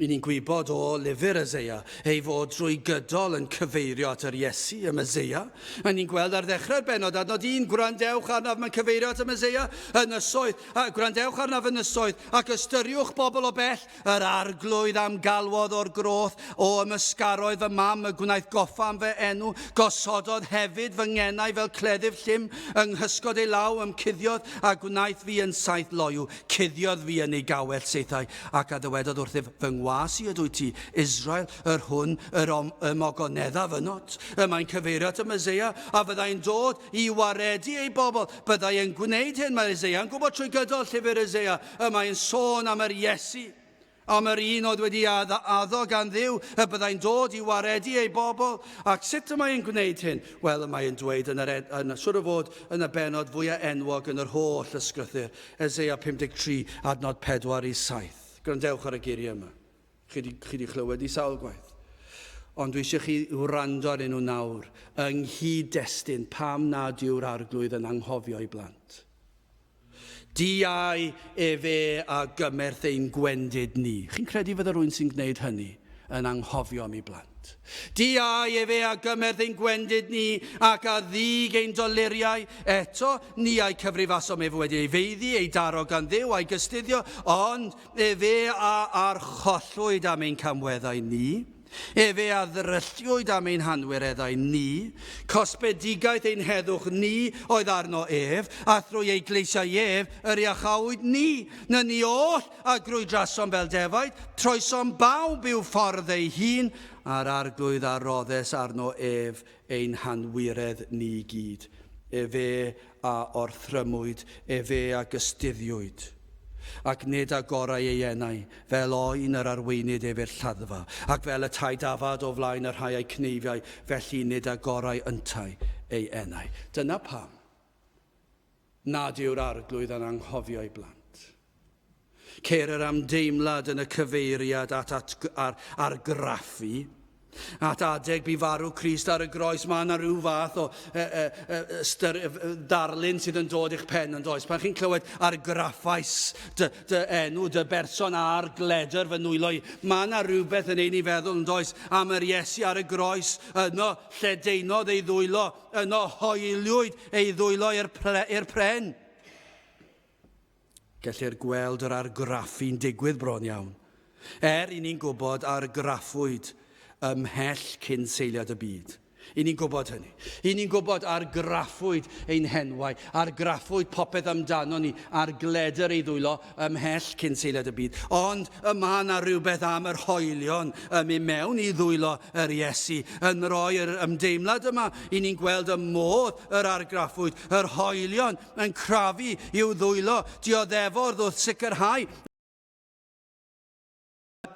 I ni'n gwybod o lyfr Eseia ei fod drwy gydol yn cyfeirio at yr Iesu, y Meseia. A ni'n gweld ar ddechrau'r bennod, adnod 1, gwrandewch arnaf, mae'n cyfeirio at y Meseia, ynysoedd, a gwrandewch arnaf ynysoedd, ac ystyriwch bobl o bell, yr arglwydd am galwodd o'r groth, o ymysgaroedd fy mam y gwnaeth goffa am fy enw, gosododd hefyd fy ngenau fel cleddyf llym, yng nghysgod ei law ymcuddiodd, a gwnaeth fi yn saeth loyw, cuddiodd fi yn ei gawell saethau, Ac a ddywedodd wrthyf, Fy ngwas i ydwyt ti, Israel, yr hwn yr ymogoneddaf ynot. Y mae'n cyfeirio at y Meseia, a fyddai'n dod i waredu ei bobl. Byddai yn gwneud hyn, mae Eseia yn gwybod trwy gydol llyfr Eseia, y mae'n sôn am yr Iesu, am yr un oedd wedi addo gan Dduw y byddai'n dod i waredu ei bobl. Ac sut y mae'n gwneud hyn? Wel, y mae'n dweud yn yr, yn, siwr o fod yn y bennod fwyaf enwog yn yr holl ysgrythur, Eseia 53, adnod 4 i 7. Gwrandewch ar y geiriau yma. Chi di, chi di chlywed i sawl gwaith. Ond dwi eisiau chi wrando arnyn nhw nawr, yng nghyd-destun pam nad yw'r arglwydd yn anghofio ei blant. Diau efe a gymerth ein gwendid ni. Chi'n credu fydde rhywun sy'n gwneud hynny? yn anghofio am ei blant. Diau efe a gymerth ein gwendid ni ac a ddig ein doluriau. Eto, ni a'i cyfrifasom ef wedi ei feiddi, ei daro gan Dduw a'i gystuddio, ond efe a archollwyd am ein camweddau ni. Efe a ddrylliwyd am ein hanwireddau ni. Cosbedigaeth ein heddwch ni oedd arno ef, a thrwy ei gleisiau ef yr iachawyd ni. Na ni oll a grwydrasom fel defaid, troesom bawb i'w ffordd ei hun, a'r Arglwydd a roddes arno ef ein hanwiredd ni gyd. Efe a orthrymwyd, efe a gystuddiwyd. Ac nid agorai ei enau, fel oen yr arweinid ef i'r lladdfa, ac fel y tai dafad o flaen y rhai a'i cneifiai, felly nid agorai yntau ei enau. Dyna pam nad yw'r Arglwydd yn anghofio ei blant. Ceir yr amdeimlad yn y cyfeiriad at, at ar, argraffu. At adeg bu farw Crist ar y groes, mae yna rhyw fath o e, e, e, styr, darlun sydd yn dod i'ch pen yn does. Pan chi'n clywed argraffais dy, dy enw, dy berson ar gledr fy nwylo i, mae yna rhywbeth yn ein i feddwl yn does am yr Iesu ar y groes yno lledaenodd ei ddwylo, yno hoeliwyd ei ddwylo i'r pren. Gellir gweld yr argraffu'n digwydd bron iawn. Er i ni'n gwybod argraffwyd ymhell cyn seiliad y byd. I ni'n gwybod hynny. I ni'n gwybod argraffwyd ein henwau, argraffwyd popeth amdano ni ar gledr ei ddwylo ymhell cyn seiliad y byd. Ond y mae yna rhywbeth am yr hoelion yn mynd mewn i ddwylo yr Iesu yn rhoi yr ymdeimlad yma i ni'n gweld y modd yr argraffwyd yr hoelion yn crafu i'w ddwylo, dioddefodd wrth sicrhau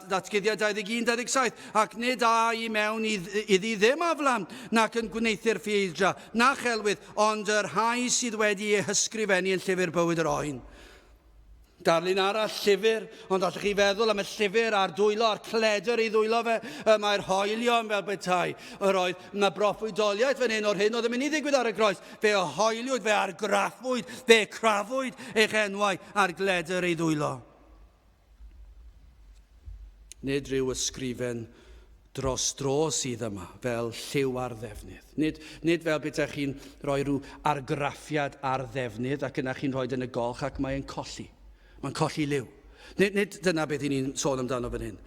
Datguddiad 21, 27, ac nid â i mewn iddi ddim aflan, nac yn gwneuthur ffieidra, na chelwydd, ond y rhai sydd wedi eu hysgrifennu yn llyfr bywyd yr oen. Darlun arall, llyfr, ond allwch chi feddwl am y llyfr a'r dwylo a'r cledr ei ddwylo fe, y mae'r hoelion fel petai. Yr oedd yna broffwydoliaeth fan hyn o'r hyn oedd yn mynd i ddigwydd ar y groes. Fe hoeliwyd, fe argraffwyd, fe crafwyd eich enwau ar gledr ei ddwylo. Nid rhyw ysgrifen dros dro sydd yma, fel lliw ar ddefnydd. Nid, nid fel betaech chi'n rhoi rhyw argraffiad ar ddefnydd ac yna chi'n rhoi yn y golch ac mae'n colli. Mae'n colli liw. Nid, nid dyna beth i ni'n sôn amdano fan hyn.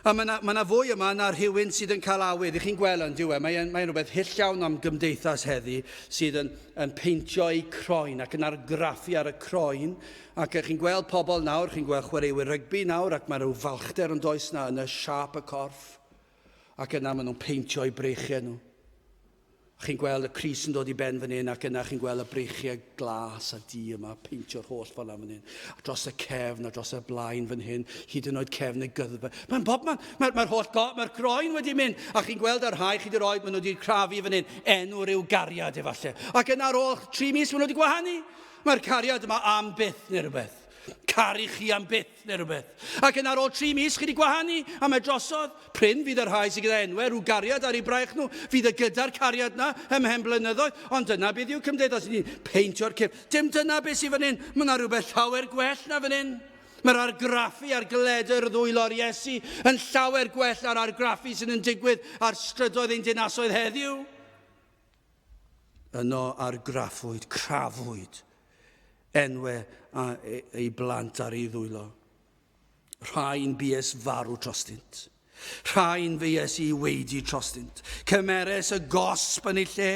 A mae yna, mae yna fwy yma na rhywun sydd yn cael awydd. I chi'n gweld yn diwe, mae'n mae rhywbeth hyll iawn am gymdeithas heddi sydd yn, yn peintio eu croen ac yn argraffu ar y croen. Ac chi'n gweld pobl nawr, chi'n gweld chwaraewyr rygbi nawr, ac mae rhyw falchder yn does na yn y siâp y corff. Ac yna maen nhw'n peintio eu breichiau nhw. Chi'n gweld y crys yn dod i ben fan hyn, ac yna chi'n gweld y breichiau glas a du yma, peintio'r holl ffordd lan fan hyn. A dros y cefn a dros y blaen fan hyn, hyd yn oed cefn y gyddfa. Mae'n bob man, mae'r mae holl go, mae'r croen wedi mynd. A chi'n gweld y rhai chi wedi rhoi, maen nhw wedi crafu fan hyn, enw rhyw gariad efallai. Ac yna ar ôl tri mis, maen nhw wedi gwahanu. Mae'r cariad yma am byth neu rhywbeth. Caru chi am byth neu rhywbeth. Ac yn ar ôl tri mis chi wedi gwahanu, a mae drosodd. Prin fydd y rhai sydd gyda enwau rhyw gariad ar eu braich nhw, fydd y gyda'r cariad na ym mhen blynyddoedd. Ond dyna beth yw cymdeithas ni'n peintio'r cyrff. Dim dyna beth sydd fan hyn. Mae yna rhywbeth llawer gwell na fan hyn. Mae'r argraffu ar gledr ddwylo'r Iesu yn llawer gwell na'r argraffu sydd yn digwydd ar strydoedd ein dinasoedd heddiw. Yno argraffwyd, crafwyd, enwe a e, ei blant ar ei ddwylo. Rhain bues farw trostynt. Rhain fues i weidi trostynt. Cymeres y gosb yn ei lle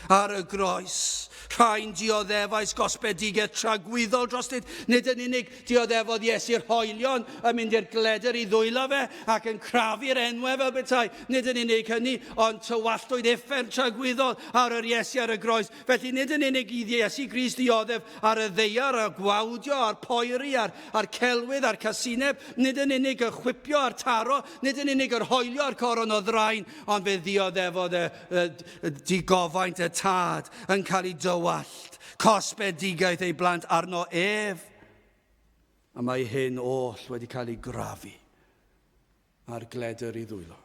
ar y groes. Rhain dioddefais gosbedigaeth tragwyddol drostynt. Nid yn unig Dioddefodd Iesu'r hoelion yn mynd i'r gledr i ddwylo fe ac yn crafu'r enwau fel petai. Nid yn unig hynny, ond tywalltwyd uffern tragwyddol ar yr Iesu ar y groes. Felly nid yn unig i Iesu Grist ddioddef ar y ddaear, a'r gwawdio, a'r poeri, a'r, a'r celwydd, a'r casineb, nid yn unig y chwipio a'r taro, nid yn unig yr hoelio a'r coron o ddraen, ond fe ddioddefodd y, y, y digofaint y tad yn cael ei dywallt, cosbedigaeth ei blant arno ef. A mae hyn oll wedi cael ei grafu ar gledr ei ddwylo.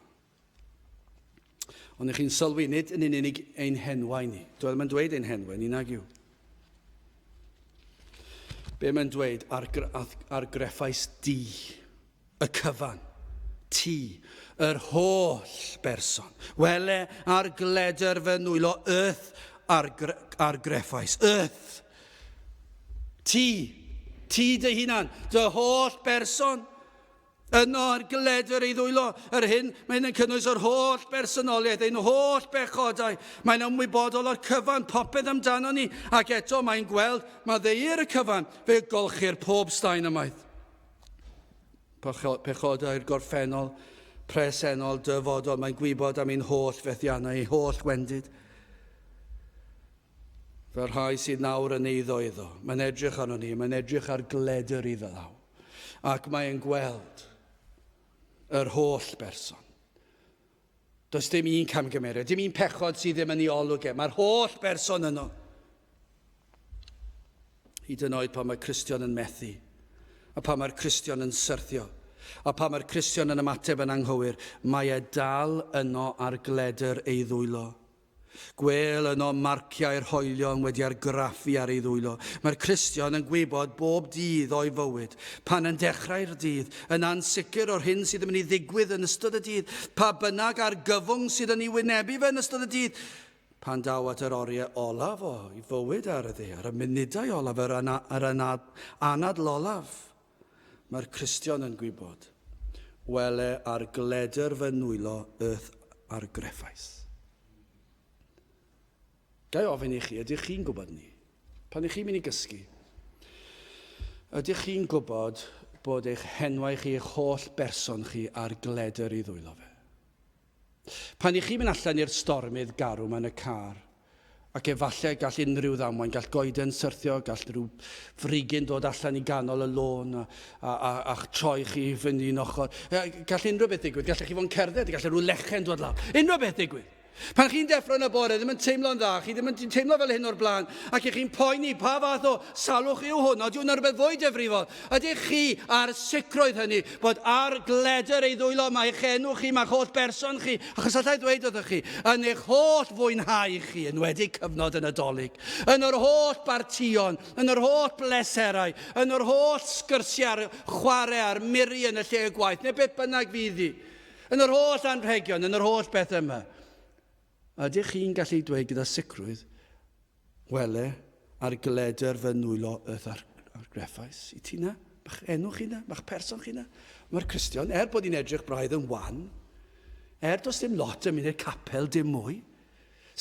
Ond ych chi'n sylwi, nid yn unig ein henwau ni. Dwi ddim yn dweud ein henwau ni, nag yw. Be mae'n dweud, argreffais di, y cyfan. Ti, yr holl berson. Wele ar gledr fy nwylo yth ar, ar greffais. Yth. Ti, ti dy hunan, dy holl berson. Yno ar gledr ei ddwylo, yr hyn, mae hyn yn cynnwys yr holl bersonoliaeth, ein holl bechodau. Mae'n ymwybodol o'r cyfan, popeth amdano ni, ac eto mae'n gweld, mae ddeir y cyfan, fe golchir pob staen ymaith. Pechodau'r gorffennol, presennol, dyfodol, mae'n gwybod am ein holl fethiannau, ein holl wendid. Fel rhai sydd nawr yn eiddo iddo, mae'n edrych arno ni, mae'n edrych ar gledr iddo law. Ac mae'n gweld yr holl berson. Does dim un camgymeriad, dim un pechod sydd ddim yn ei olwg e. Mae'r holl berson yno. Hyd yn oed pan mae Cristion yn methu, a pan mae'r Cristion yn syrthio, a pan mae'r Cristion yn ymateb yn anghywir, mae e dal yno ar gledr ei ddwylo. Gwêl yno marciau'r hoelion wedi argraffu ar ei ddwylo. Mae'r Cristion yn gwybod bob dydd o'i fywyd, pan yn dechrau'r dydd, yn ansicr o'r hyn sydd yn mynd i ddigwydd yn ystod y dydd, pa bynnag argyfwng sydd yn ei wynebu fe yn ystod y dydd, pan daw at yr oriau olaf o'i fywyd ar y ddaear, y munudau olaf, yr, ana, yr anad, anadl olaf. Mae'r Cristion yn gwybod, Wele ar gledr fy nwylo y'th argreffais. Ga i ofyn i chi, ydych chi'n gwybod ni? Pan ych chi'n mynd i gysgu, ydych chi'n gwybod bod eich henwau chi, eich holl berson chi ar gledr i ddwylo fe? Pan i chi'n mynd allan i'r stormydd garw 'ma yn y car, ac efallai gall unrhyw ddamwain, gall goeden syrthio, gall rhyw frigyn dod allan i ganol y lôn a, a, a, a'ch troi chi i fynd un ochr. Gall unrhyw beth ddigwydd, gallech chi fod yn cerdded, gall rhyw lechen dod lawr. Unrhyw beth ddigwydd. Pan chi'n deffro yn y bore, ddim yn teimlo'n dda, chi ddim yn teimlo fel hyn o'r blaen, ac i chi'n poeni pa fath o salwch yw hwn, odyw hwnna'n rhywbeth fwy difrifol. Ydych chi ar sicrwydd hynny bod ar gledr ei ddwylo mae eich enw chi, mae'ch holl berson chi, achos allai ddweud wrthych chi, yn eich holl fwynhau chi, yn wedi cyfnod y Nadolig, yn yr holl bartïon, yn yr holl bleserau, yn yr holl sgyrsiau a'r chwarae a'r miri yn y lle gwaith, neu beth bynnag fydd hi, yn yr holl anrhegion, yn yr holl bethau yma. Ydych chi'n gallu dweud gyda sicrwydd Wele, ar gledr fy nwylo y'th argreffais i ti 'na. Ma'ch enw chi 'na, ma'ch person chi 'na. Mae'r Cristion, er bod hi'n edrych braidd yn wan, er does dim lot yn mynd i'r capel dim mwy,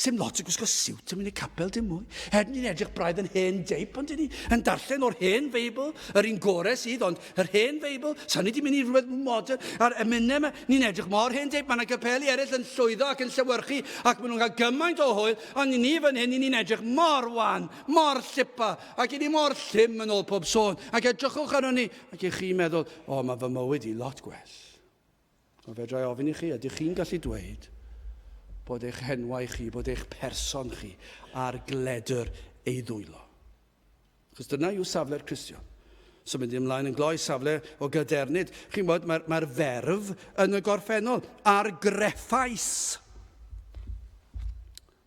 Sim lot yn gwisgo siwt yn mynd i'r capel dim mwy. Er ni'n edrych braidd yn hen deip, ond ni yn darllen o'r hen Feibl, yr un gore sydd, ond yr hen Feibl, sa ni wedi mynd i rhywbeth modern, a'r emynau yma, ni'n edrych mor hen deip, mae yna gapeli eraill yn llwyddo ac yn llewyrchu, ac maen nhw'n cael gymaint o hwyl, Ond i ni fan hyn, i ni'n edrych mor wan, mor llipa, ac i ni mor llym yn ôl pob sôn. Ac edrychwch arno ni, ac i chi'n meddwl, o, mae fy mywyd i lot gwell. Ond fedra i ofyn i chi, ydych chi'n gallu dweud bod eich henwau chi, bod eich person chi ar gledr ei ddwylo? Achos dyna yw safle'r Cristion. So mynd ymlaen yn gloi safle o gadernid. Chi'n gwybod, mae'r mae ferf yn y gorffennol. Argreffais.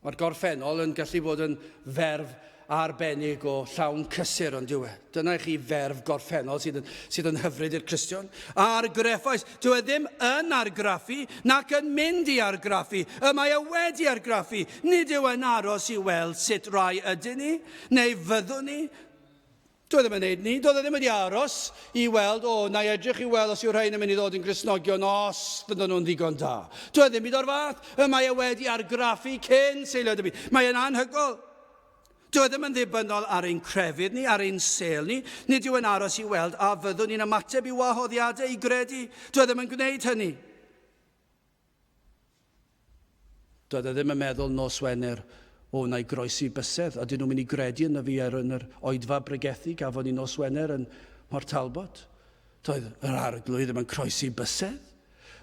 Mae'r gorffennol yn gallu bod yn ferf arbennig o llawn cysur, ond dyw e. Dyna i chi ferf gorffennol sydd yn, sydd yn hyfryd i'r Cristion. Argreffais. Dyw e ddim yn argraffu, nac yn mynd i argraffu. Y mae e wedi argraffu. Nid yw e'n aros i weld sut rai ydyn ni. Neu fyddwn ni? Doedd e ddim yn neud ni. Doedd e ddim wedi aros i weld, o, na i edrych i weld os yw rhain yn mynd i ddod yn Gristnogion os fydden nhw'n ddigon da. Doedd e ddim byd o'r fath. Y mae e wedi argraffu cyn seiliad y byd. Mae e'n anhygoel. Doedd e ddim yn ddibynnol ar ein crefydd ni, ar ein sêl ni. Nid yw e'n aros i weld a fyddwn ni'n ymateb i wahoddiadau i gredu. Doedd e ddim yn gwneud hynny. Doedd e ddim yn meddwl nos Wener, o, wna i groesi bysedd, ydyn nhw'n mynd i gredu yno fi ar yn yr oedfa bregethu gafon ni nos Wener yn Mhort Talbot? Doedd yr arglwydd ddim yn croesi bysedd,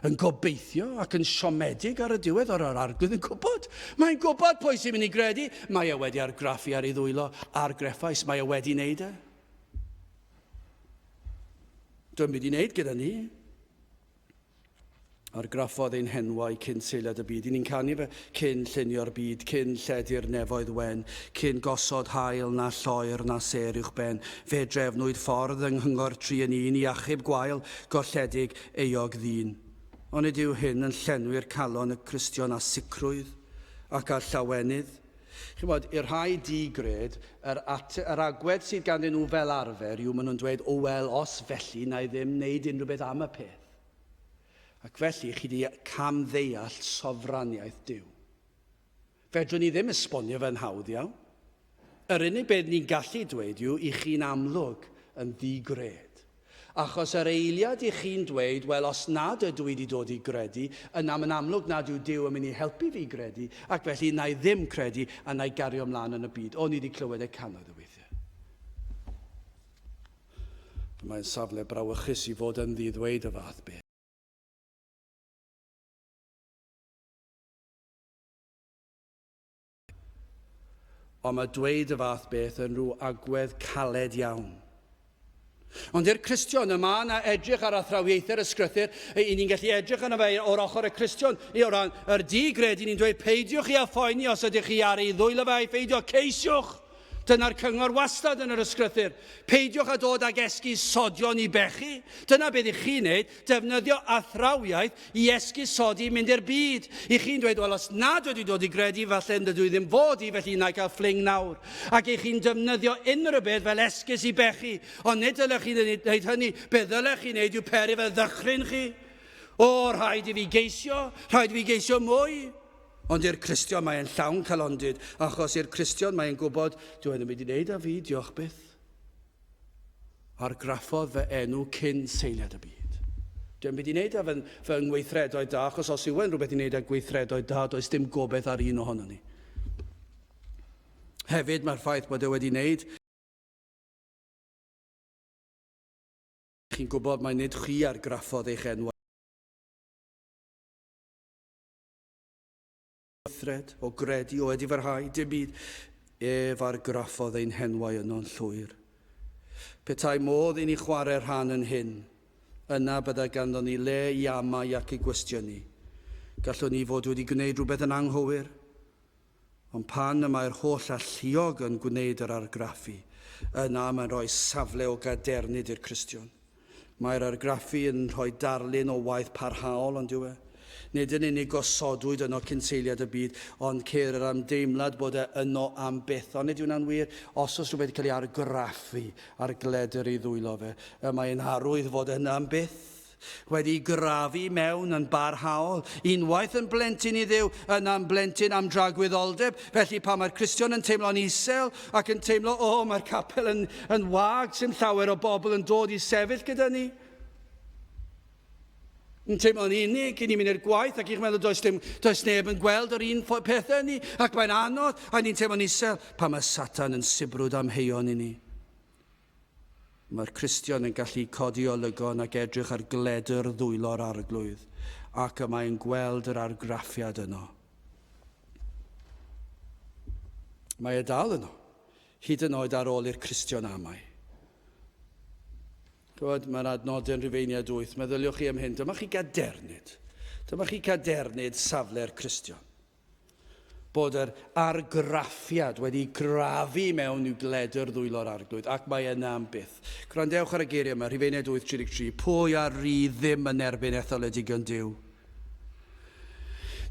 yn gobeithio ac yn siomedig ar y diwedd, o'r arglwydd yn gwybod. Mae'n gwybod pwy sy'n mynd i gredu. Mae e wedi argraffu ar ei ddwylo, argreffais, mae e wedi wneud e. Dwi'n mynd i wneud gyda ni. Argraffodd ein henwau cyn seiliad y byd. I ni'n canu fe cyn llunio'r byd, cyn lledu'r nefoedd wen, cyn gosod haul na lloer na sêr uwch ben. Fe drefnwyd ffordd yng nghyngor tri yn un i achub gwael, golledig, euog ddyn. Onid yw hyn yn llenwi'r calon y Cristion â sicrwydd ac â llawenydd? Chimod, i'r rhai di-gred, yr, at, yr agwedd sydd ganddyn nhw fel arfer yw maen nhw'n dweud, o wel, os felly, na i ddim wneud unrhyw beth am y peth. Ac felly, chi di camddeall sofraniaeth Duw. Fedrwn ni ddim esbonio fe'n hawdd iawn. Yr unig beth ni'n gallu dweud yw i chi'n amlwg yn ddi-gred. Achos yr eiliad i chi'n dweud, wel, os nad ydw i wedi dod i gredu, yna mae'n amlwg nad yw Duw yn mynd i helpu fi gredu, ac felly na i ddim credu a na i gario ymlaen yn y byd. O, ni wedi clywed e cannoedd o weithiau. Mae'n safle brawychus i fod ynddi i ddweud y fath beth. Ond mae dweud y fath beth yn rhyw agwedd caled iawn. Ond i'r Cristion, y mae yna edrych ar athrawiaethau'r ysgrythur, i ni'n gallu edrych arno fe o'r ochr y Cristion, i o ran yr di-gred, i ni'n dweud peidiwch chi â phoeni os ydych chi ar ei ddwylo fe a'i pheidio, ceisiwch! Dyna'r cyngor wastad yn yr ysgrythur. Peidiwch â dod ag esgusodion i bechu. Dyna beth i chi'n neud, defnyddio athrawiaeth i esgusodi mynd i'r byd. I chi'n dweud, wel, os nad ydw i dod i gredu, falle yn dydw i ddim fod i, felly na i gael ffling nawr. Ac i chi'n defnyddio unrhyw beth fel esgus i bechu. Ond nid dylech chi wneud hynny. Be ddylech chi wneud yw peri fe ddychryn chi. O, rhaid i fi geisio, rhaid i fi geisio mwy. Ond i'r Cristion mae'n llawn calondid, achos i'r Cristion mae'n gwybod, dyw e ddim wedi wneud â fi, diolch byth. Argraffodd fy enw cyn seiliad y byd. Dyw e'm byd i wneud â fy, fy ngweithredoedd da, achos os yw e'n rhywbeth i wneud â gweithredoedd da, does dim gobaith ar un ohonon ni. Hefyd, mae'r ffaith bod e wedi wneud Chi'n gwybod mai nid chi argraffodd eich enw weithred, o gredu, o edifarhau, dim byd. Ef argraffodd ein henwau yno'n llwyr. Petai modd i ni chwarae rhan yn hyn, yna byddai ganddon ni le i amau ac i gwestiynu. Gallwn ni fod wedi gwneud rhywbeth yn anghywir. Ond pan y mae'r holl alluog yn gwneud yr argraffu, yna mae'n rhoi safle o gadernid i'r Cristion. Mae'r argraffu yn rhoi darlun o waith parhaol, on'd yw e? Nid yn unig gosodwyd yno cyn seiliad y byd, ond ceir yr ymdeimlad bod e yno am byth. Onid yw hwnna'n wir? Os oes rhywbeth wedi cael ei argraffu ar gledr ei ddwylo fe, y mae'n arwydd fod yna am byth. Wedi grafu mewn yn barhaol, unwaith yn blentyn i Dduw, yna'n blentyn am dragwyddoldeb. Felly pan mae'r Cristion yn teimlo'n isel ac yn teimlo, o, oh, mae'r capel yn, yn wag, sy'n llawer o bobl yn dod i sefyll gyda ni. Yn teimlo'n unig, i ni'n mynd i'r gwaith ac i'ch meddwl does, dim, does neb yn gweld yr un pethau ni, ac mae'n anodd, a ni'n teimlo'n isel pan mae Satan yn sibrwd amheuon i ni. Mae'r Cristion yn gallu codi olygon ac edrych ar gledr ddwylo'r Arglwydd, ac y mae'n gweld yr argraffiad yno. Mae e dal yno, hyd yn oed ar ôl i'r Cristion amau. Chymod, mae'r adnodau yn Rhufeiniaid 8, meddyliwch chi am hyn, dyma chi gadernid. Dyma chi cadernid safle'r Cristion. Bod yr argraffiad wedi grafu mewn i'w gledr ddwylo'r Arglwydd, ac mae yna am byth. Gwrandewch ar y geiriau yma, Rhufeiniaid 8.33, Pwy a ry ddim yn erbyn etholedigion Duw?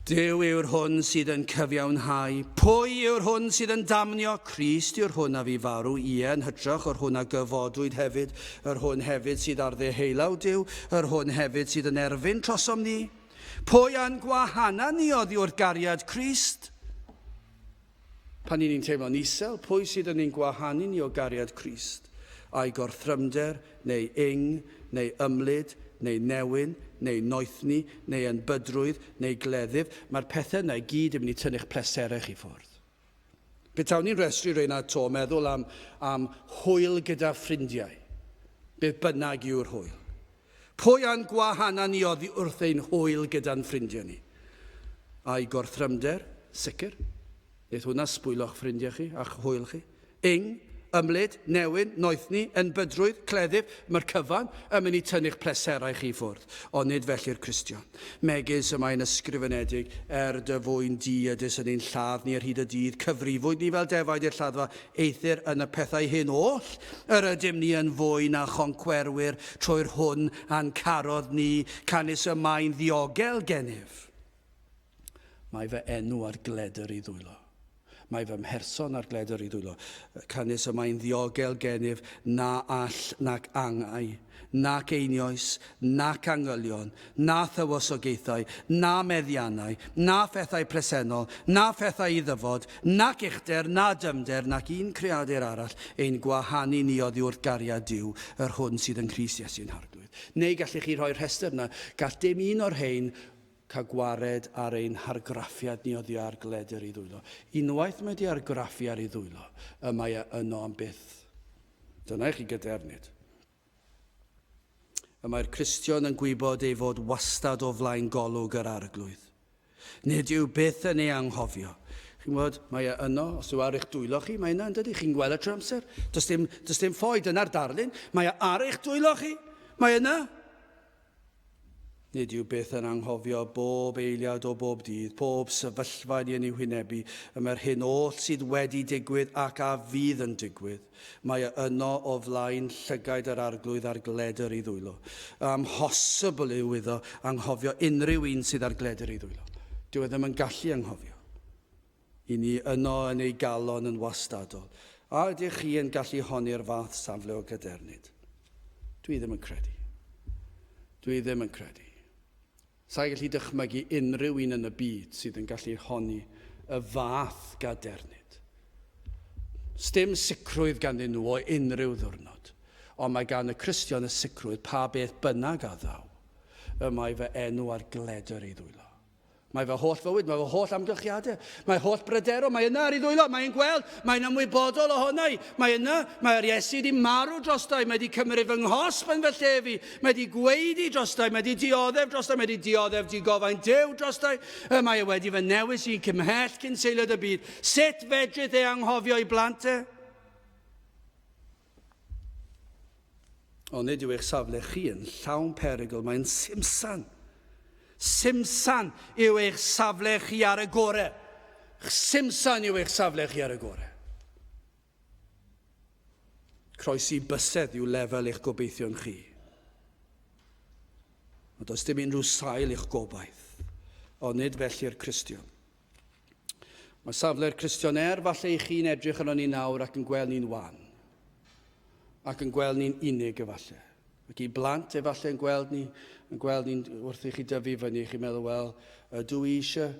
Duw yw'r hwn sydd yn cyfiawnhau. Pwy yw'r hwn sydd yn damnio? Crist yw'r hwn a fu farw, ie, yn hytrach o'r hwn a gyfodwyd hefyd, yr hwn hefyd sydd ar ddeheulaw Duw, yr hwn hefyd sydd yn erfyn trosom ni. Pwy a'n gwahana ni oddi wrth gariad Crist? Pan ni'n teimlo'n isel, pwy sydd yn ein gwahanu ni o gariad Crist? Ai gorthrymder, neu ing, neu ymlid, neu newyn, neu noethni, neu enbydrwydd, neu gleddyf? Mae'r pethau yna i gyd yn mynd i tynnu'ch pleserau chi ffwrdd. Petawn ni'n rhestru reina 'to, meddwl am, am hwyl gyda ffrindiau, beth bynnag yw'r hwyl. Pwy a'n gwahana ni oddi wrth ein hwyl gyda'n ffrindiau ni? A'i gorthrymder, sicr. Neith hwnna sbwylo'ch ffrindiau chi a'ch hwyl chi. Ing, Ymlid, newyn, noethni, enbydrwydd, cleddyf, mae'r cyfan yn mynd i tynnu'ch pleserau chi i ffwrdd. Ond nid felly'r Cristion. Megis y mae'n ysgrifenedig, er dy fwyn di ydys yn ein lladd ni ar hyd y dydd, cyfrifwyd ni fel defaid i'r lladdfa, eithr yn y pethau hyn oll, yr ydym ni yn fwy na choncwerwyr trwy'r hwn a'n carodd ni, canys y mae'n ddiogel gennyf. Mae fy enw ar gledr ei ddwylo. Mae fy mherson ar gledr ei ddwylo. Canys y mae'n ddiogel gennyf na all nac angau, nac einioes, nac angylion, na thywysogaethau, na meddiannau, na phethau presennol, na phethau i ddyfod, nac uchder, na dyfnder, nac un creadur arall, ein gwahanu ni oddi wrth gariad Duw, yr hwn sydd yng Nghrist Iesu'n Harglwydd. Neu gallech chi rhoi'r rhestr yna, gall dim un o'r rhain Cael gwared ar ein hargraffiad ni oddi ar gledr ei ddwylo. Unwaith mae wedi argraffu ar ei ddwylo, y mae e yno am byth. Dyna i chi gadernid. Y mae'r Cristion yn gwybod ei fod wastad o flaen golwg yr Arglwydd. Nid yw byth yn ei anghofio. Chi'n gwybod, mae e yno, os yw ar eich dwylo chi, mae yna, yn dydy, chi'n gweld y trwy amser. Does dim, does dim ffoi, dyna'r darlun. Mae e ar eich dwylo chi, mae yna. Nid yw byth yn anghofio bob eiliad o bob dydd, pob sefyllfa ni yn ei hwynebu, y mae'r hyn oll sydd wedi digwydd ac a fydd yn digwydd. Mae e yno o flaen llygaid yr Arglwydd ar gledr ei ddwylo. Amhosibl yw iddo anghofio unrhyw un sydd ar gledr ei ddwylo. Dyw e ddim yn gallu anghofio. I ni yno yn ei galon yn wastadol. A ydych chi yn gallu honni'r fath safle o gadernid? Dwi ddim yn credu. Dwi ddim yn credu. Sa'i gallu dychmygu unrhyw un yn y byd sydd yn gallu honni y fath gadernid. Sdim sicrwydd ganddyn nhw o unrhyw ddwrnod, ond mae gan y Cristion y sicrwydd pa beth bynnag a ddaw, y mae fy enw ar gledr ei ddwylo. Mae fy holl fywyd, mae fy holl amgylchiadau, mae holl bryderon, mae yna ar ei ddwylo, mae'n gweld, mae'n ymwybodol ohono i, mae yna, mae'r Iesu wedi marw drosta i, mae wedi cymryd fy nghosb yn fy lle fi, mae wedi gweidi drosta i, mae wedi dioddef drosta i, mae wedi dioddef digofain Duw drosta i, mae e wedi fy newis i'n cymhell cyn seiliad y byd. Sut fedrith e anghofio i blant e? Ond nid yw eich safle chi yn llawn perygl, mae'n simsan. Simsan yw eich safle chi ar y gore. Simsan yw eich safle chi ar y gore. Croesi bysedd yw lefel eich gobeithion chi. Ond does dim unrhyw sail i'ch gobaith, ond nid felly'r Cristion. Mae safle'r Cristion er falle i chi'n edrych arno ni nawr ac yn gweld ni'n wan, ac yn gweld ni'n unig efallai. Ac i blant efallai yn gweld ni, yn gweld ni'n wrth i chi dyfu fyny, chi'n meddwl, wel, ydw i eisiau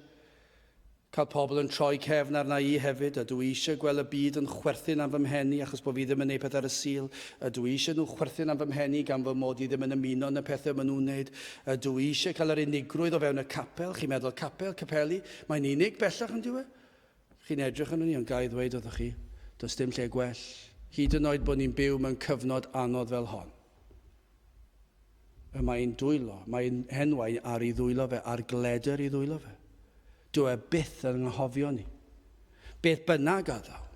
cael pobl yn troi cefn arna i hefyd? Ydw i eisiau gweld y byd yn chwerthin am fy mhen i achos bod fi ddim yn neud pethau ar y Sul? Ydw i eisiau nhw chwerthin am fy mhen i gan fy mod i ddim yn ymuno yn y pethau maen nhw'n wneud? Ydw i eisiau cael yr unigrwydd o fewn y capel? Chi'n meddwl capel, capeli, mae'n unig bellach yn dyw e? Chi'n edrych arno ni, ond ga i ddweud wrthoch chi, does dim lle gwell, hyd yn oed bod ni'n byw mewn cyfnod anodd fel hon. Y mae ein dwylo, mae ein henwau ar ei ddwylo fe, ar gledr ei ddwylo fe. Dyw e byth yn anghofio ni. Beth bynnag a ddaw,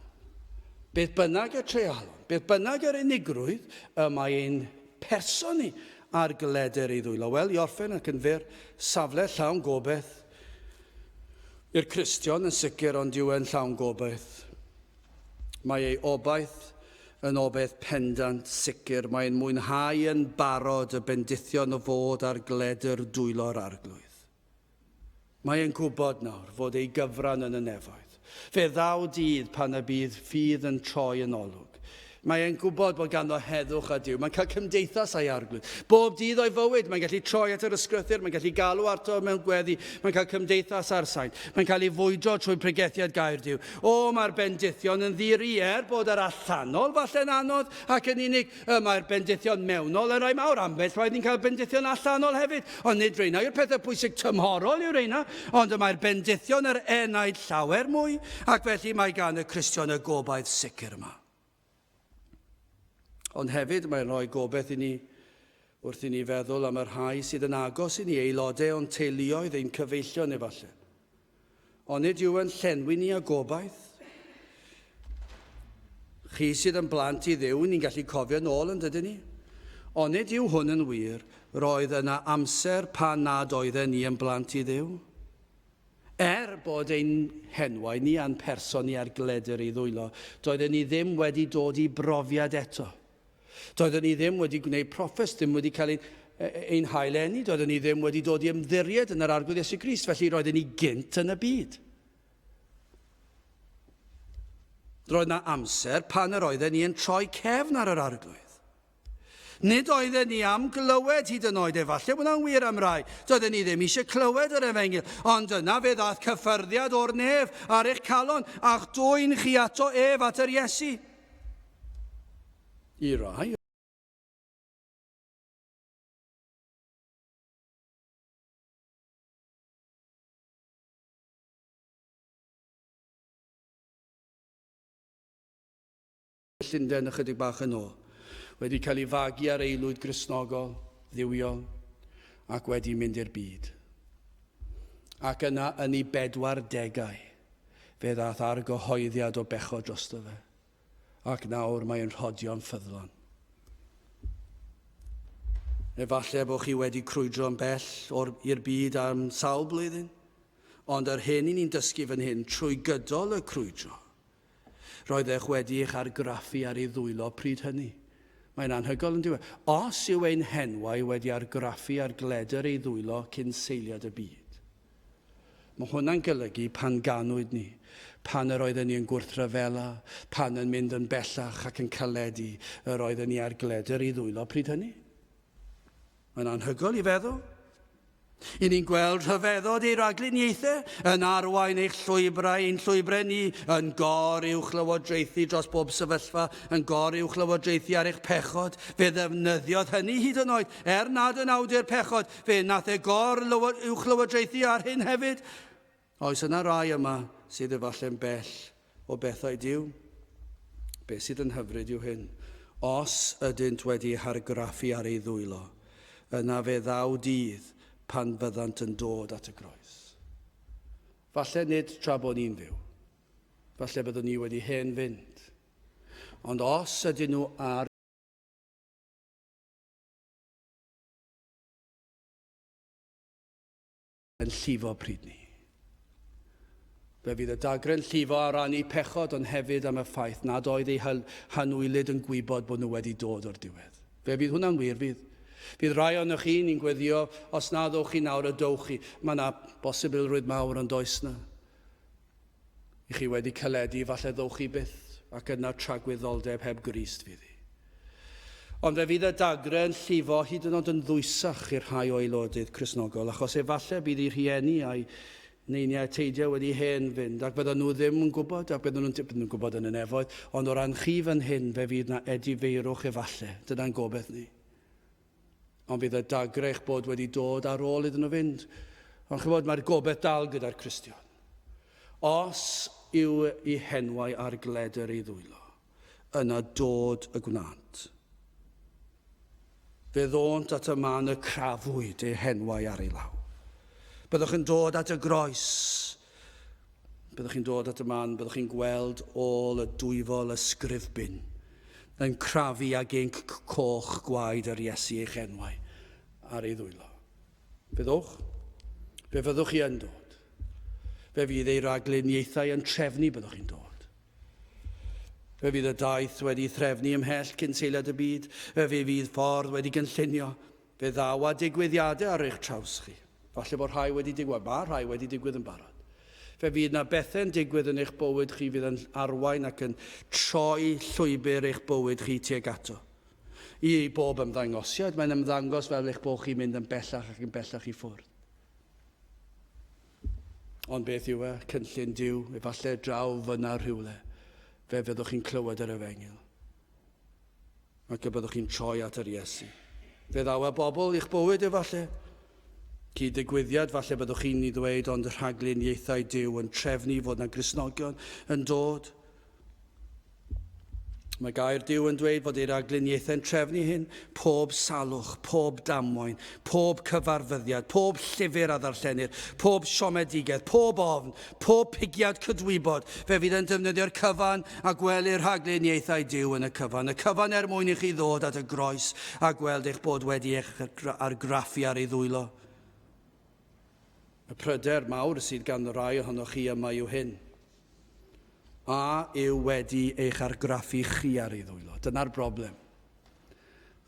beth bynnag y treialon, beth bynnag yr unigrwydd, y mae ein person ni ar gledr ei ddwylo. Wel, i orffen ac yn fyr, safle llawn gobaith i'r Cristion yn sicr, ond yw e'n llawn gobaith. Mae ei obaith yn obaith pendant, sicr, mae'n mwynhau yn barod y bendithion o fod ar gledr dwylo'r Arglwydd. Mae e'n gwybod nawr fod ei gyfran yn y nefoedd. Fe ddaw dydd pan y bydd ffydd yn troi yn olwg. Mae e'n gwybod bod ganddo heddwch â Duw. Mae'n cael cymdeithas â'i Arglwydd. Bob dydd o'i fywyd, mae'n gallu troi at yr Ysgrythur, mae'n gallu galw ato mewn gweddi, mae'n cael cymdeithas â'r saint, mae'n cael ei fwydo trwy pregethiad gair Duw. O, mae'r bendithion yn ddi-ri, er bod yr allanol falle'n anodd ac yn unig, Y mae'r bendithion mewnol yn rhai mawr, ambell waith ni'n cael bendithion allanol hefyd, ond nid reina yw'r pethau pwysig tymhorol yw reina, ond y mae'r bendithion yr enaid llawer mwy, ac felly mae gan y Cristion y gobaith sicr yma. Ond hefyd mae'n rhoi gobaith i ni wrth i ni feddwl am y rhai sydd yn agos i ni, aelodau o'n teuluoedd, ein cyfeillion efallai. Onid yw yn llenwi ni â gobaith? Chi sydd yn blant i Dduw, ni'n gallu cofio nôl yn dydyn ni? Onid yw hwn yn wir, roedd yna amser pan nad oedden ni yn blant i Dduw? Er bod ein henwau ni a'n person ni ar gledr ei ddwylo, doedden ni ddim wedi dod i brofiad eto. Doedden ni ddim wedi gwneud proffes, ddim wedi cael ein, ein hail-eni, doedden ni ddim wedi dod i ymddiried yn yr Arglwydd Iesu Grist, felly roedden ni gynt yn y byd. Roedd na amser pan yr oedden ni yn troi cefn ar yr Arglwydd. Nid oedden ni am glywed hyd yn oed, efallai bod hwnna'n wir am rai. Doedden ni ddim eisiau clywed yr efengyl, ond yna fe ddaeth cyffyrddiad o'r nef ar eich calon, a'ch dwyn chi ato ef, at yr Iesu. I rai, Llundain ychydig bach yn ôl, wedi cael ei fagu ar aelwyd Gristnogol, dduwiol, ac wedi mynd i'r byd. Ac yna yn ei bedwar degau, fe ddaeth argyhoeddiad o bechod drosto fe, ac nawr mae'n rhodio'n ffyddlon. Efallai bod chi wedi crwydro yn bell o'r, i'r byd am sawl blwyddyn, ond yr hyn i ni'n dysgu fan hyn trwy gydol y crwydro, roeddech wedi eich argraffu ar ei ddwylo pryd hynny. Mae'n anhygoel yn dyw e? Os yw ein henwau wedi argraffu ar gledr ei ddwylo cyn seiliad y byd. Mae hwnna'n golygu pan ganwyd ni, pan yr oedden ni yn gwrthryfela, pan yn mynd yn bellach ac yn caledu, yr oedden ni ar gledr ei ddwylo pryd hynny. Mae'n anhygoel i feddwl. I ni'n gweld rhyfeddod ei ragluniaethau yn arwain eich llwybrau, ein llwybrau ni, yn gor uwch lywodraethu dros bob sefyllfa, yn gor uwch lywodraethu ar eich pechod. Fe ddefnyddiodd hynny hyd yn oed, er nad yn awdur pechod, Fe nath e gor uwchlywodraethu ar hyn hefyd. Oes yna rai yma sydd efallai'n bell o bethau Duw? Be sydd yn hyfryd yw hyn. Os ydynt wedi hargraffu ar ei ddwylo, yna fe ddaw dydd pan fyddant yn dod at y groes. Falle nid tra bod ni'n fyw. Falle byddwn ni wedi hen fynd. Ond os ydyn nhw ar yn llifo pryd ni. Fe fydd y dagre'n llifo ar ran eu pechod ond hefyd am y ffaith nad oedd eu hanwylyd yn gwybod bod nhw wedi dod o'r diwedd. Fe fydd hwnna'n wir, fydd. Fydd rai ohonoch chi, ni'n gweddio, os na ddowch chi nawr y dowch chi. Mae yna bosibilrwydd mawr ond oes na. I chi wedi caledu, falle ddowch chi byth, ac yna tragwyddoldeb heb Grist fydd hi. Ond fe fydd y dagre yn llifo hyd yn oed yn ddwysach i'r rhai o aelodydd Cristnogol, achos efallai bydd eu rhieni a'u neiniau teidiau wedi hen fynd, ac fyddan nhw ddim yn gwybod, ac bydden nhw'n bydden nhw'n gwybod yn y nefoedd, ond o ran chi fan hyn, fe fydd na edifeirwch efallai. Dyna'n gobeith ni. Ond bydd y dagre eich bod wedi dod ar ôl iddyn nhw fynd. Ond chybod, mae'r gobeith dal gyda'r Cristion. Os yw ei henwau ar gledr ei ddwylo, yna dod y gwnânt. Fe ddônt at y man y crafwyd ei henwau ar ei law. Byddwch yn dod at y groes. Byddwch chi'n dod at y man, byddwch chi'n gweld ôl y dwyfol ysgrifbin yn crafu ag inc coch gwaed yr Iesu eich enwau ar ei ddwylo. Fe ddowch. Fe fyddwch chi yn dod. Fe fydd ei ragluniaethau yn trefnu byddwch chi'n dod. Fe fydd y daith wedi threfnu ymhell cyn seiliad y byd. Fe fydd ffordd wedi gynllunio. Fe ddaw â digwyddiadau ar eich traws chi. Falle bod rhai wedi digwydd, mae rhai wedi digwydd yn barod. Fe fydd na bethau'n digwydd yn eich bywyd chi fydd yn arwain ac yn troi llwybr eich bywyd chi tuag ato. I bob ymddangosiad, mae'n ymddangos fel eich bod chi'n mynd yn bellach ac yn bellach i ffwrdd. Ond beth yw e? Cynllun Duw, efallai draw fyna rhywle, fe fyddwch chi'n clywed yr efengyl. Ac y byddwch chi'n troi at yr Iesu. Fe ddaw â bobl i'ch bywyd efallai. Cyd-ddigwyddiad, falle byddwch chi'n ei ddweud, ond rhagluniaethau Duw yn trefnu fod na Gristnogion yn dod. Mae gair Duw yn dweud fod ei ragluniaethau'n trefnu hyn, pob salwch, pob damwain, pob cyfarfyddiad, pob llyfr a ddarllenir, pob siomedigaeth, pob ofn, pob pigiad cydwybod. Fe fydd yn defnyddio'r cyfan a gwelir rhagluniaethau Duw yn y cyfan. Y cyfan er mwyn i chi ddod at y groes a gweld eich bod wedi eich argraffu ar ei ddwylo. Y pryder mawr sydd gan rai ohonoch chi yma yw hyn. A yw wedi eich argraffu chi ar ei ddwylo? Dyna'r broblem.